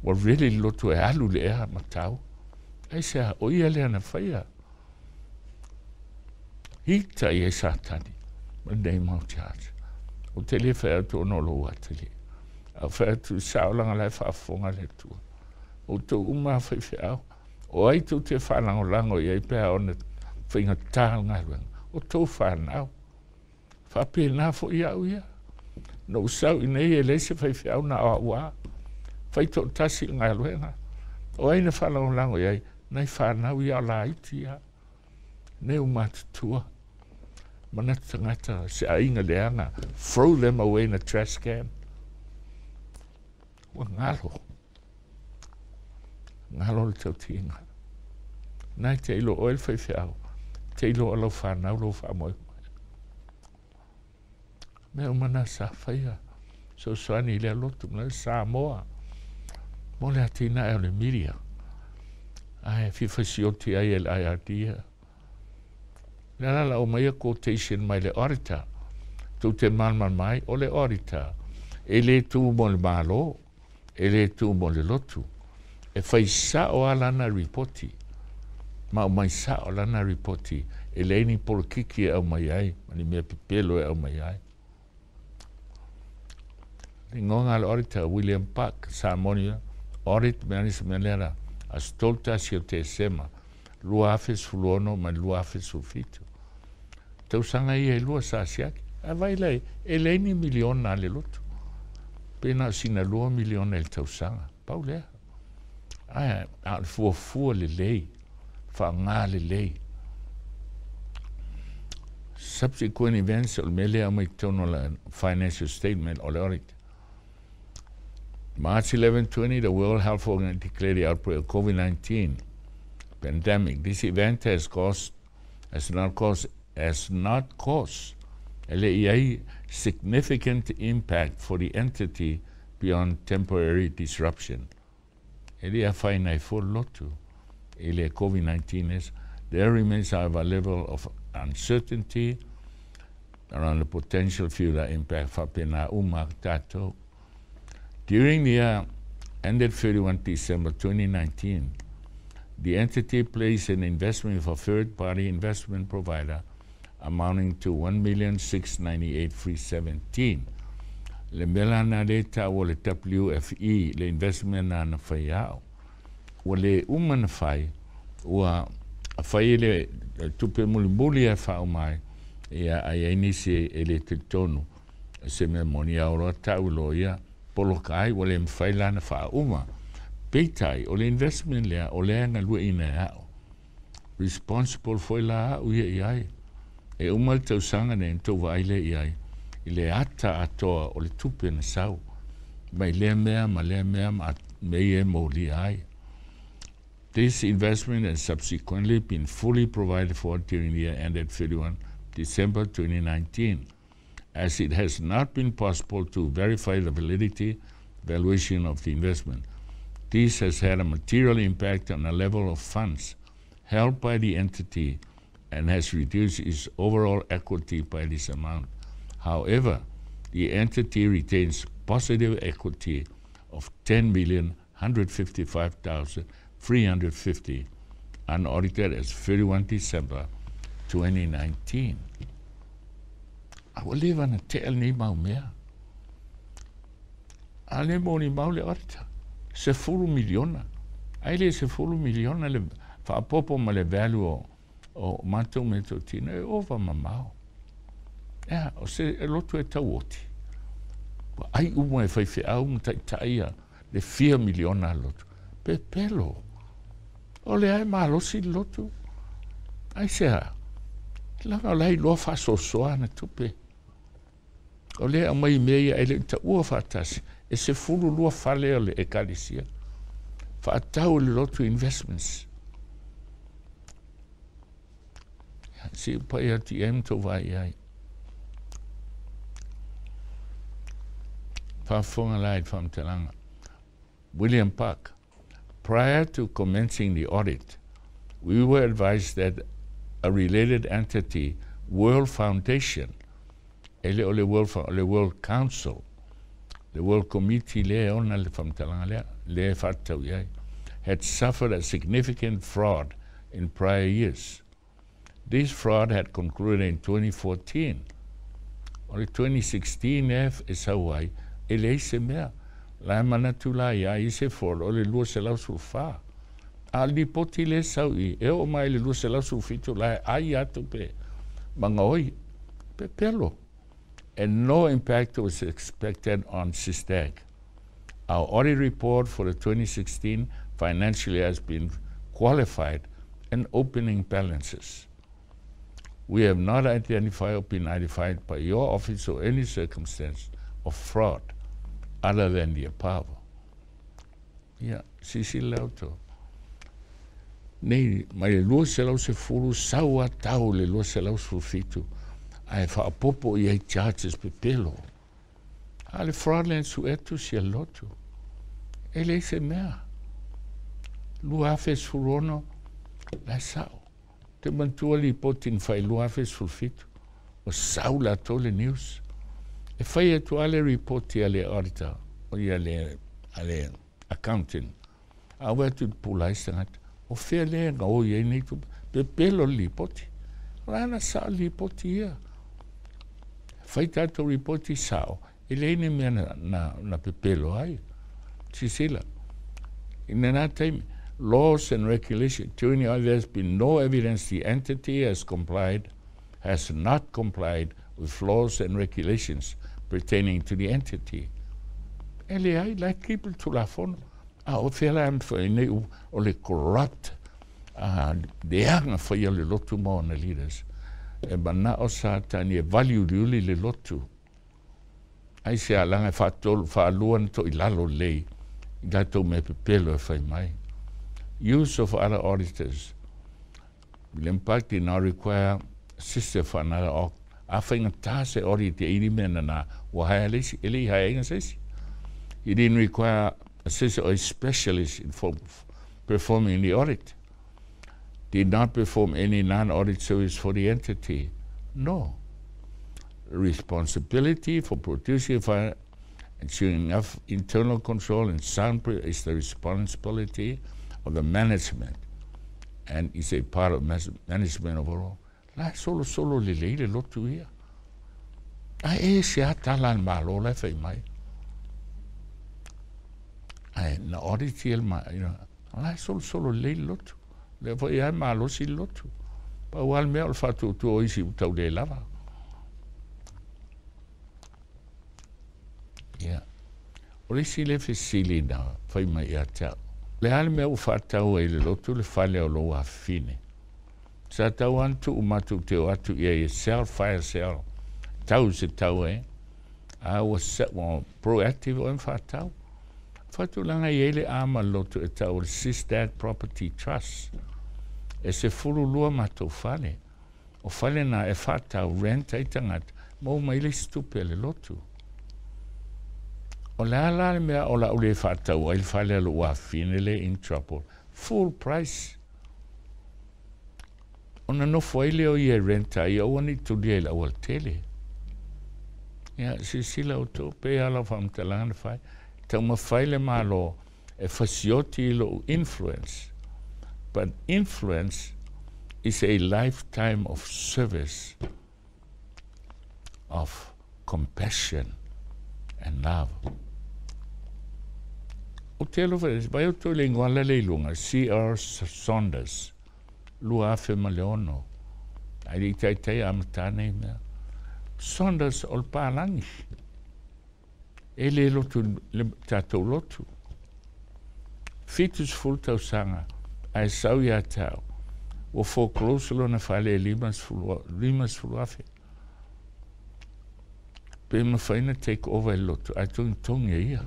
Ua really le lotu e alu le ea ma tau. Ai se a, o ia lea na faia. Ita i e Satani, ma lenei mau charge. O te le fai atu ona o lou atili. A fai atu sao langa la e faafofoga le Atua. O tou uma faifeau. O ai tou te faalagolago i ai pe a ona faigatā le galuega. O tou fanau. Faapena foi au ia. Na ou sau i nei e leai se faifeau na o au a. Fai toatasi le galuega. O ai na faalagolago i ai, nai fanau ia o laiti ia. Nei o matutua. Manatu tagata se aiga leaga. Throw them away in a trash can. Ua galo. Galo le tautiga. Na e te iloa oe le faifeau. Te iloa lau fanau lou faamoemoe. Mea uma na sa faia. Fesoasoani i lea lotu ma le Samoa. Mo le atinae o le media. Ae fia fasioti ai e le IRD ia. Le ala la o mai a quotation mai le auditor. Tou te malamalama ai, o le auditor, e le tu mo le Malo, e le tu mo le lotu. E fai sa'o a lana lipoti ma aumai sa'o lana lipoti, e leai ni polokiki e aumai ai ma ni mea pepelo e aumai ai. Igoga le auditor William Park, Samoa Audit Management lea, aso 31 o Tesema 2016 ma 2017, tausaga ia e lua sa siaki ae vai lai e leai ni miliona a le lotu, pe na o sina 2 miliona i le tausaga, pau lea. Ae a o le fuafua lelei, faaaogā lelei. Subsequent events, o le mea lea aumai totonu o le financial statement o le audit. March 11, 20, the World Health Organization declared the outbreak of COVID-19 pandemic. This event has not caused a significant impact for the entity beyond temporary disruption. E le afaina ai fua le lotu i le COVID-19 is. There remains, however, a level of uncertainty around the potential future impact, faapena uma tatou. During the year ended 31 December 2019, the entity placed an investment for third-party investment provider amounting to 1,698,317. Le mea lana le ta'ua le WFE, le investment na na fai a'o. Ua le uma na fai, ua fai le tupe mulimuli e faauma ai, ia ai ai nisi e le talitonu se mea moni a oloa ta'u lo ia poloka ai ua le mafai lana faauma. Peitai, o le investment lea, o lea galueaiina e a'o. Responsible foi la a'u ia i ai. E uma le tausaga nei tou vaai lea i ai i le ata atoa o le tupe na sau mai lea mea ma lea mea ma mea e molia ai. This investment has subsequently been fully provided for during the year ended 31 December 2019, as it has not been possible to verify the validity valuation of the investment. This has had a material impact on the level of funds held by the entity and has reduced its overall equity by this amount. However, the entity retains positive equity of 10,155,350 unaudited as 31 December 2019. A ua leva na tea lenei mau mea. A le molimau le auditor. 10 miliona. Ai le 10 miliona le faapopo ma le value o matou meatotino e ova mamao. Ea, o se e lotu e tauoti. Ua ai uma e faifeau ma ta'ita'i ia le fia miliona a lotu. Pepelo. O le ae malosi le lotu. Ai sea. Laga o lai loa faasoasoa ana tupe. O lea aumai mea ia e le ta'ua faatasi. E 12 fale o le ekalesia. Faatau le lotu investments. Si pai atu i ai ma tou vaai ai. Faafofoga la i le faamatalaga. William Park. Prior to commencing the audit, we were advised that a related entity, World Foundation, e le o le World, le World Council, the World Committee le ona le faamatalaga lea, le faatatau i ai, had suffered a significant fraud in prior years. This fraud had concluded in 2014. O le 2016 e sau ai, e leai se mea. La e manatu la ia i se fraud o le 214. A lipoti le sau i, e o mai le 217 la e ai atu pe magaoi, pepelo. And no impact was expected on SISTAC. Our audit report for the 2016 financial year has been qualified and opening balances. We have not identified or been identified by your office or any circumstance of fraud other than the above. Ia, silasila outou. Nei, mai le 210 sau a tau le 217, ae faapopo i ai charges pepelo. A le fraudulent su'etu sia lotu. E leai se mea. 2016, la e sa'o. Te manatua lipoti na fai 2017. O sau latou le news. E fai atu a le ripoti a le auditor, o ia le, a le accountant. A ou vaai atu i le pula ai se tagata, o fea lea e gaoi ai nei tupe? Pepelo le lipoti. O le a na sao le lipoti ia? Fai tatou lipoti sao, e leai ni mea na pepelo ai. Silasila, i lena taimi, laws and regulations, during the there has been no evidence the entity has complied, has not complied with laws and regulations pertaining to the entity. E leai, la e keep le Tulafono. A o fea la e mafai nei o le corrupt leaga faia le lotu ma ona leaders. E manao Satani e valiuliuli le lotu. Aisea? Leaga e faatolu, faalua na toilalo lelei i latou mea pepelo e fai mai. Use of other auditors. William Park did not require assistance for another audit. A faigata se audit e ili mea nana, ua haea le isi, e le i haeaina se isi. He didn't require assistance or a specialist in performing the audit. Did not perform any non-audit service for the entity. No. Responsibility for producing ensuring enough internal control and sound is the responsibility of the management and is a part of management overall. La e solosolo lelei le lotu ia. Ae e se a tala a le Malo la e fai mai. Ae na audit ia le ma, you know, la e solosolo lelei le lotu. Lea foi lava e malosi le lotu. Pau lava le mea o le faatuatua o isi ua tau le lava. Ia. O le isi lea fesili na fai mai ia te au. Le a le mea ua faatau ai le lotu le fale o lou afafine? Sa tau lava na tuu matou te o atu i ai e sell, fire sale, tau se tau e, a ua, ua proactive oe ma faatau. Faatulaga i ai le a ma le lotu e tau o le Sistad Property Trust. E 12 matou fale. O fale na e faatau rent ai tagata, maua mai le isi tupe a le lotu. O le a la le mea o lau le faatau ai le fale a lou afafine le in trouble? Full price. Ona nofo ai lea o ia e rent ai, aua ne i tulia i le aualatele. Ia, silasila outou, pei lava lau faamatalaga na fai, taumafai le Malo e fasioti i lou influence, but influence is a lifetime of service, of compassion and love. Ou te alofa, vai outou i le ingoa lale i luga, C.R. Saunders, 2006. Ae le i taitai amata nei mea. Saunders o le palagi. E le lotu le tatou lotu. 70 tausaga ae sau ia te au. Ua foreclose lona fale e 50,000. Pe mafai na take over e le lotu ae togitogi e ia.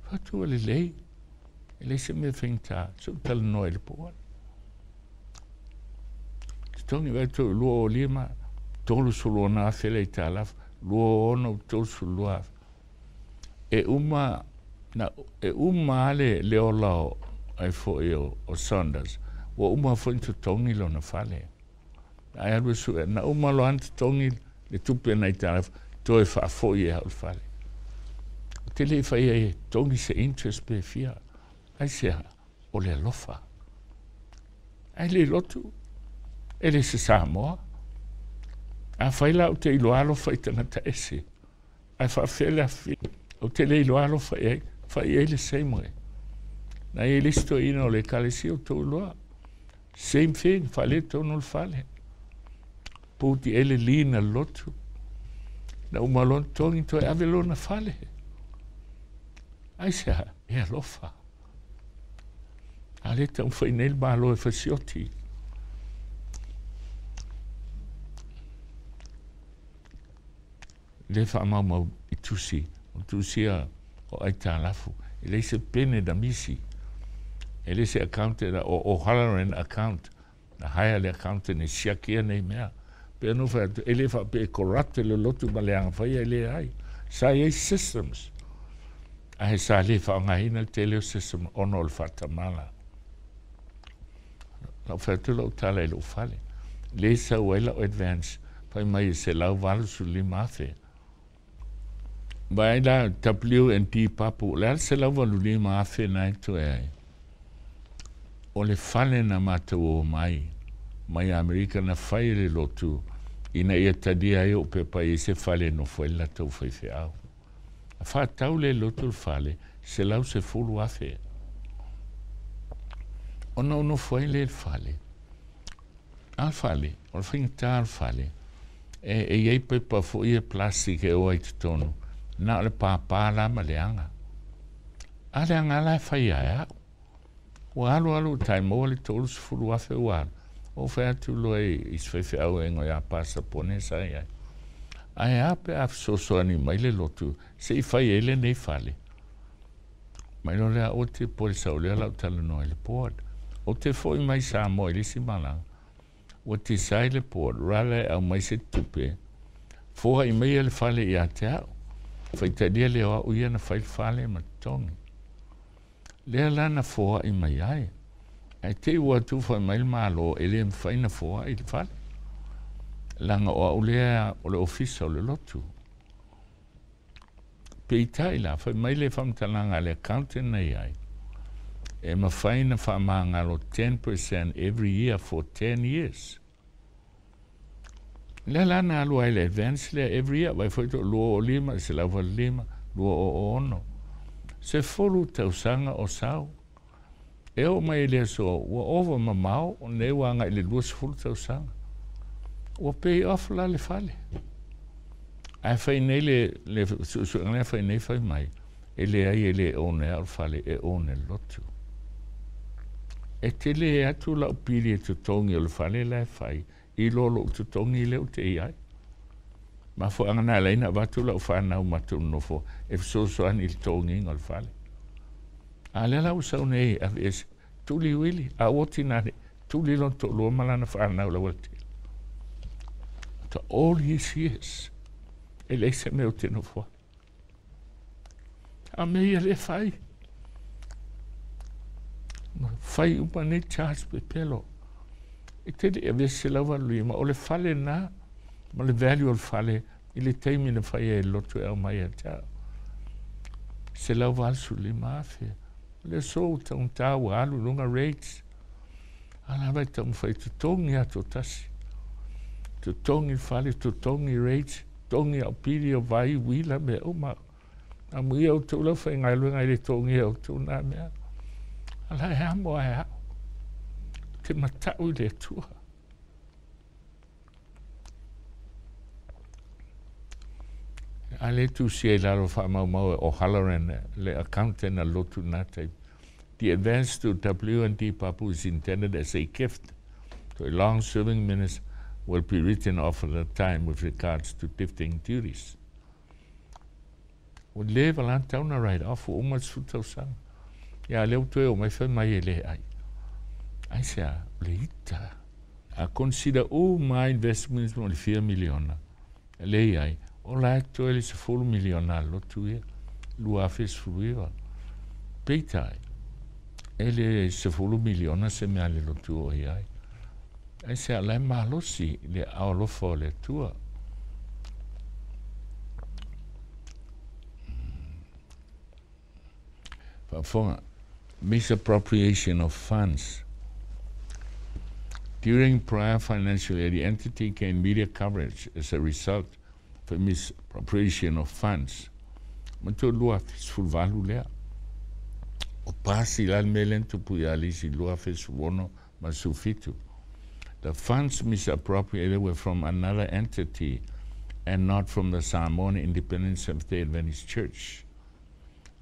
Fatu lelei. E leai se mea faigata, se i talanoa i le board. Totogi vai tou 25, 36 afe le aitalafu, 26, 32 afe. E uma, na, e uma lava le ola o, ai foi o Saunders, ua uma foi ona totogi lona fale. Ae alu e sue, na uma loa ona totogi le tupe na aitalafu, toe faafoi e au le fale. Ou te le i fai ai e totogi se interest pe fia. Aisea? O le alofa. Ae le lotu, e le se Samoa. Afai la ou te iloa alofa i tagata ese, ae faafefea le afifio, ou te le iloa alofa i ai, fai i ai le same way. Na i ai le isi toeaina o le ekalesia outou iloa. Same thing, faaletonu le fale. Puti ai le lin a le lotu. Na uma loa ona totogi toe ave lona fale. Aisea? E alofa. A lea e taumafai nei le Malo e fasioti. Le faamaumau i tusi, o tusi ia o aitalafu. E leai se pene na misi. E le se accountant o O'Halloran account. Na hire le accountant e siaki nei mea. Pe anu fai atu, e le faapea e corrupt le lotu ma le agafaia e leai. Sa i ai systems. Ae sa le faaaogaina le tele o system ona o le faatamala. Lau fai atu lau tala i lou fale. Le sau ai lau advance, fai mai e 185 afe. Vaai la W&D Papu, o le a le $185,000 na e toe ai? O le fale na matou o mai, mai Amerika na fai e le lotu, ina ia talia ai ou pepa i se fale e nofo ai le latou faifeau. Na faatau le lotu le fale, $110,000. Ona ou nofo ai lea i le fale. A le fale, o le faigata o le fale, e i ai pepa foi e plastic e o ai totonu, na o le pāpā la ma le aga. A le aga la e fai e au. Ua alu alu tai maua le $30,000 ua alu. Ou fai atu loa i se faifeau e igoa ia Pasapone sa i ai. Ae a pe a fesoasoani mai le lotu se i fai ai lenei fale. Mai loa lea aua te popole sau lea lau talanoa i le board. Ou te foi mai Samoa i le isi malaga. Ua decide le board rather e aumai se tupe foai mai le fale ia te au. Faitalia lea o au ia na fai le fale ma totogi. Lea la na foai mai ai. Ae te i ua tufa mai le Malo e le mafai na foai le fale. Leaga o au lea o le ofisa o le lotu. Peitai la, fai mai le faamatalaga a le accountant na i ai, e mafai na faamagalo 10% every year for 10 years. Lea la na alu ai le advance lea every year, vai foi to 2005, 185, 2006. 10 tausaga o sau. E oo mai i le aso, ua ova mamao, o nei ua agai i le 20 tausaga. Ua pay off la le fale. Ae fai nei le suesuega lea fai nei fai mai, e leai e le own e au le fale, e own e le lotu. E tele atu lau pili e totogi o le fale la e fai, i lo lou totogi lea ou te i ai. Mafuaaga na ala ai na avatu lau fanau matou nonofo e fesoasoani i le totogiina o le fale. A lea la ua sau nei e aveese, tuli uili, a ua tina le tuli lona toalua ma lana fanau laualatele. After all these years, e leai se mea ou te nofo ai. A mea ia le fai. Ma fai uma nei charge pepelo. E te le avea $185, o le fale na, ma le value o le fale, i le taimi na fai ai e le lotu e aumai ia te au. $185,000. O le aso ua taugata ua alu i luga rates. A lava e taumafai e totogi lava toatasi. Totogi le fale, totogi rates, totogi au pili o vai, uila, mea uma. Amuia outou lau faigaluega i le totogia o outou na mea. A la e amo ae au. Te matau i le Atua. A le tusia i lalo faamaumau e O'Halloran le accountant a lotu na taimi. The advance to W&D Papu is intended as a gift to a long-serving minister will be written off at the time with regards to gifting duties. Ua leva la na tatau ona write off, ua uma le 10 tausaga. Ia lea ua toe oo mai fai mai e le ai. Aisea? O le ita. A consider uma lava investments mo le fia miliona lea e i ai, o la e totoe le 10 miliona a le lotu ia, 2019. Peitai, e le 10 miliona se mea a le lotu o i ai. Aisea? O la e malosi le aao alofa o le Atua. Faafofoga, misappropriation of funds. During prior financial year, the entity gained media coverage as a result of a misappropriation of funds. Manatua 2018 lea. O pasi la le mea lea na tupu ia Alisi i 2016 ma le 17. The funds misappropriated were from another entity and not from the Samoan Independent Seventh-day Adventist Church.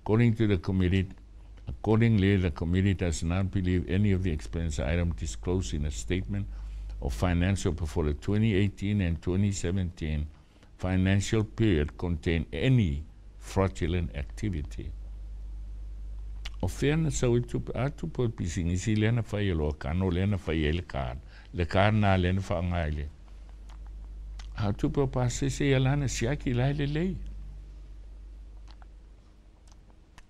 According to the committee, accordingly, the committee does not believe any of the expense items disclosed in a statement of financial for the 2018 and 2017 financial period contain any fraudulent activity. O fea na sau ai tupe? A tupe o le pisinisi lea na fai e Loakano lea na fai ai le card. Le card na lea na faaaoga i le. A o tupe o pasese ia la na siaki la e lelei.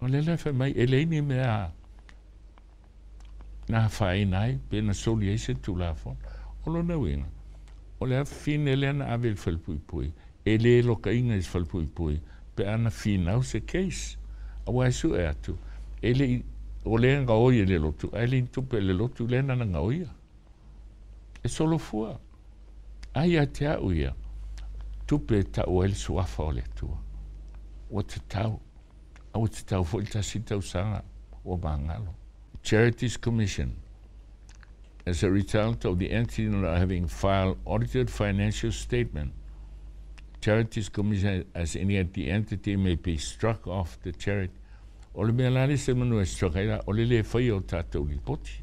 O lea la fai mai e leai ni mea na afaina ai pe na soli ai se Tulafono. O lona uiga, o le afafine lea na ave i le falepuipui, e le lokaina i se falepuipui Pe a na finau se case, aua e sue atu, e le i, o lea e gaoi e le lotu, ae le i ni tupe a le lotu lea na na gaoia. E solofua. Ai ia te au ia, tupe e tau ai le suafa o le Atua. Ua tatau, a ua tatau foi le tasi tausaga ua magalo. Charities Commission. As a result of the entity not having filed audited financial statement, Charities Commission as any the entity may be struck off the charity. O le mea la le se manu e struck ai la, o le le faia o tātou lipoti.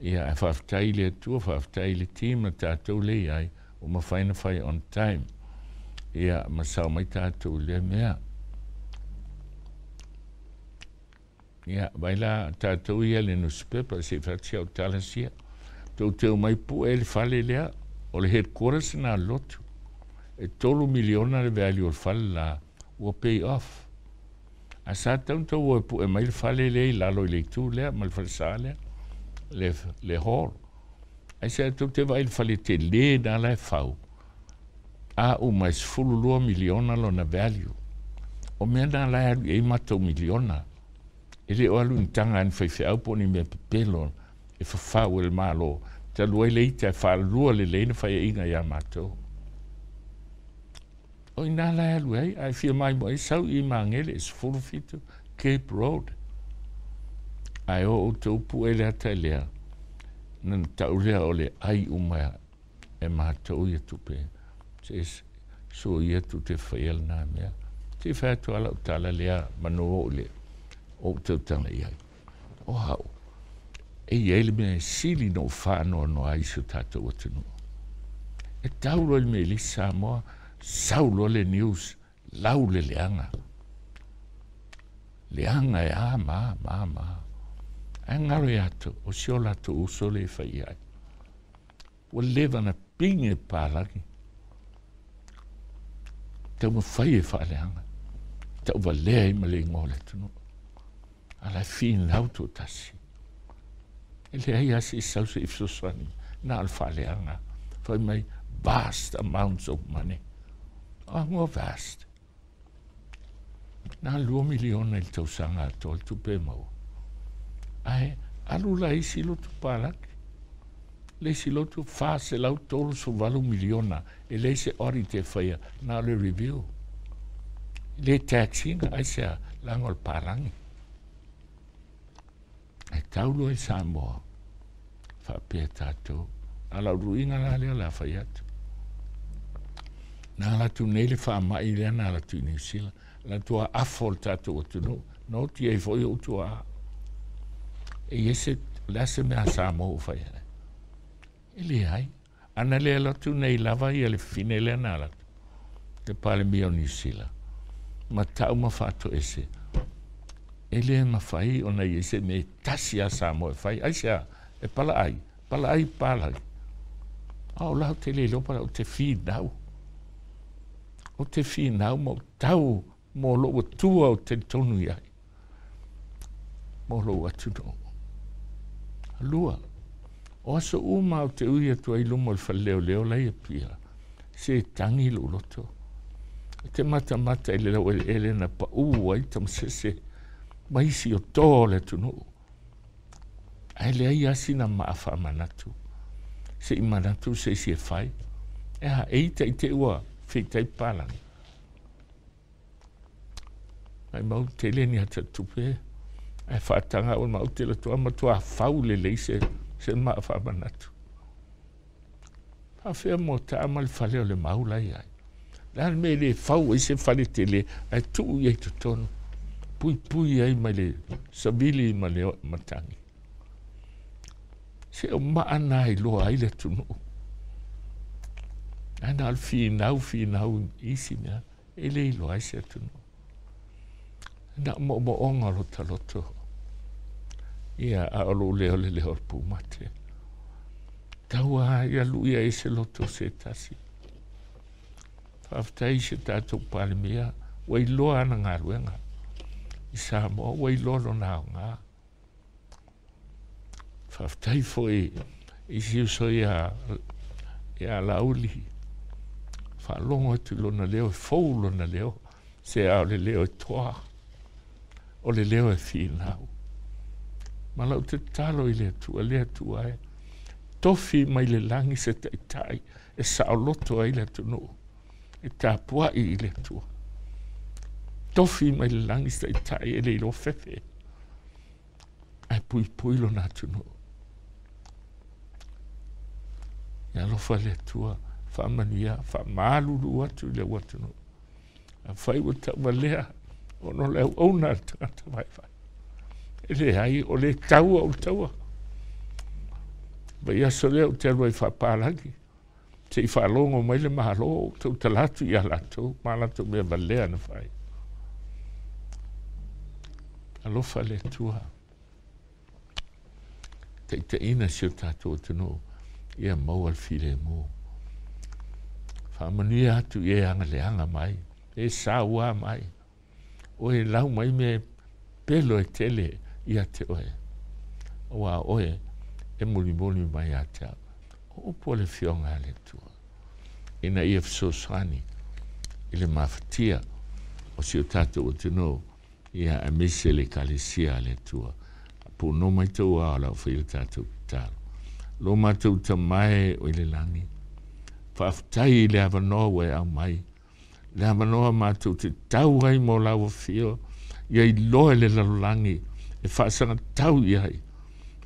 Ia, e faafetai i le Atua, faafetai i le team na tātou le i ai, ua mafai na fai on time. Ia, ma sao mai tātou i lea mea. Ia, vai la tātou ia le nusipepa se i fai au tala sia. Tou te omai pue le fale lea, o le headquarters na lotu. E 3 miliona le value o le fale la, ua pay off. A sa tau tau e pue mai le fale lea i lalo i le itu lea, ma le falesa lea, le hall. Ai se tou te vaai le fale te le na la e fau, a uma e 12 miliona lona value. O mea na la e alu i ai matou miliona. E le o alu ni taga ni faifeau po o ni mea pepelo e fafau e le Malo. Talu ai le ita e faalua lelei na faiaʻiga iā matou. O ina la e alu ai, ae fia maimoa ai sau i Magele e 17 Cape Road. Ae o outou pue le ata i lea, na tau lea o le ai uma e matou ia tupe. Se so ia tu te whaia lena mea. Te whai atu ala o tala lea manu o le o tautanga i ai. O hau, e i ai le mea e sili no whaanoa no ai so tātou atunuu. E tau loa le mea i le Samoa, sau loa le news, lau le leaga. Leaga e a ma, ma, ma. Ae galo ia atu, o si o latou uso le e fai ai. Ua leva na pigi e palagi. Taumafai e faaleaga. Tauvalea ai ma le igoa o le atunuu. A la e finau toatasi. E leai lava se i sau se i fesoasoani, na o le faaleaga. Fai mai, vast amounts of money. O agoa vast. Na 2 miliona i le tausaga atoa le tupe e maua. Ae alu la isi lotu palaki. Le isi lotu 438 miliona e leai se audit e faia, na o le review. Le tax ina, ai se a leaga o le palagi. E tau loa i Samoa, faapea tatou. A lau ruiga la lea o le a fai atu. Na ala atu nei le faamai lea na ala atu i Niu Sila. La tua afo o le tatou atunuu. Na oti ai foi ou tuaa. E i ai se, le a se mea a Samoa ua fai ai? E leai. Ana le alu atu nei lava ia le fine lea na ala atu. Le Palemia o Niu Sila. Ma tau ma faatoese. E le mafai ona i ai se mea e tasi a Samoa e fai. Aisea, e palaai, palaai, palai. A o lau te le iloa pala o te finau. O te finau ma o tau mo lou atua o talitonu i ai. Mo lou atunuu. Lua, o aso uma o te ui atu ai luma o le faleleoleo lai e pia, se tangi lou loto. E te matamata i le laueleele na paʻū ai tamasese ma isi o tō o le atunuu. Ae leai lava sina maa faamanatu. Se i manatu se isi e fai. E aha, e ita i te ua feitai papalagi. Maimau tele ni ata tupe, ae faataga au e ma ou te alu atu lava matua fau lelei se maa faamanatu. Faafefea mo taa ma le fale o le mau la i ai. Le a le mea e le fau ai se fale tele ae tuu i ai totonu, puipui ai mai le savili ma le matagi. Se o maa na iloa ai le atunuu. Ae na o le finau, finau i isi mea, e le iloa ai se atunuu. Na o moomooga o lota loto. Ia, a o lou leo le leo o le pumate. Tau a ia luia ai se loto o se tasi. Faafetai i si o tatou Palemia, ua iloa ana galuega i Samoa, ua iloa lona aoga. Faafetai foi i si uso ia Laauli, faalogo atu i lona leo, e fou lona leo. Se a o le leo e toa, o le leo e finau. Ma lau tatalo i le Atua, le Atua e, tofi mai le lagi se taitai e saoloto ai le atunuu, e tapuai i le Atua. Tofi mai le lagi se taitai e le iloa fefe, ae puipui lona atunuu. Ia alofa le Atua, faamanuia, faamalulu atu i le au atunuu. Afai ua tauvalea, ona o le auauna a le tagata vaivai. E leai, o le taua o le taua. Vaiaso lea ou te alu ai faapalagi, se i faalogo mai le Malo, ou tautala atu ia latou, ma latou mea valea na fai. Alofa le Atua, taitaiina si o tatou atunuu, ia maua le filemu. Faamanuia atu i e agaleaga mai, e saua mai, oe lau mai mea pelo e tele ia te oe. Aua oe e mulimuli mai ia te au. O upu o le Afioga a le Atua, ina ia fesoasoani i le mafatia o si o tatou atunuu, ia aemaise le Ekalesia a le Atua. Puno mai tou ao lau fai le tatou tatalo. Lo matou tamae o i le lagi, faafetai i le avanoa ua e aumai, le avanoa matou te tau ai mo lau afio, ia iloa e le lalolagi e faasagatau i ai,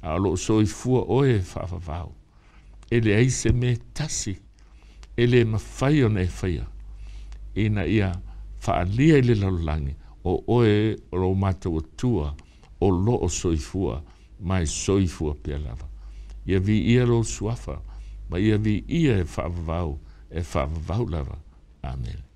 a o loo soifua oe e faavavau. E leai se mea tasi e le mafai ona e faia, ina ia faaalia i le lalolagi o oe o lo matou Atua o loo soifua ma e soifua pea lava. Ia viia lou suafa, ma ia viia e faavavau, e faavavau lava. Amene.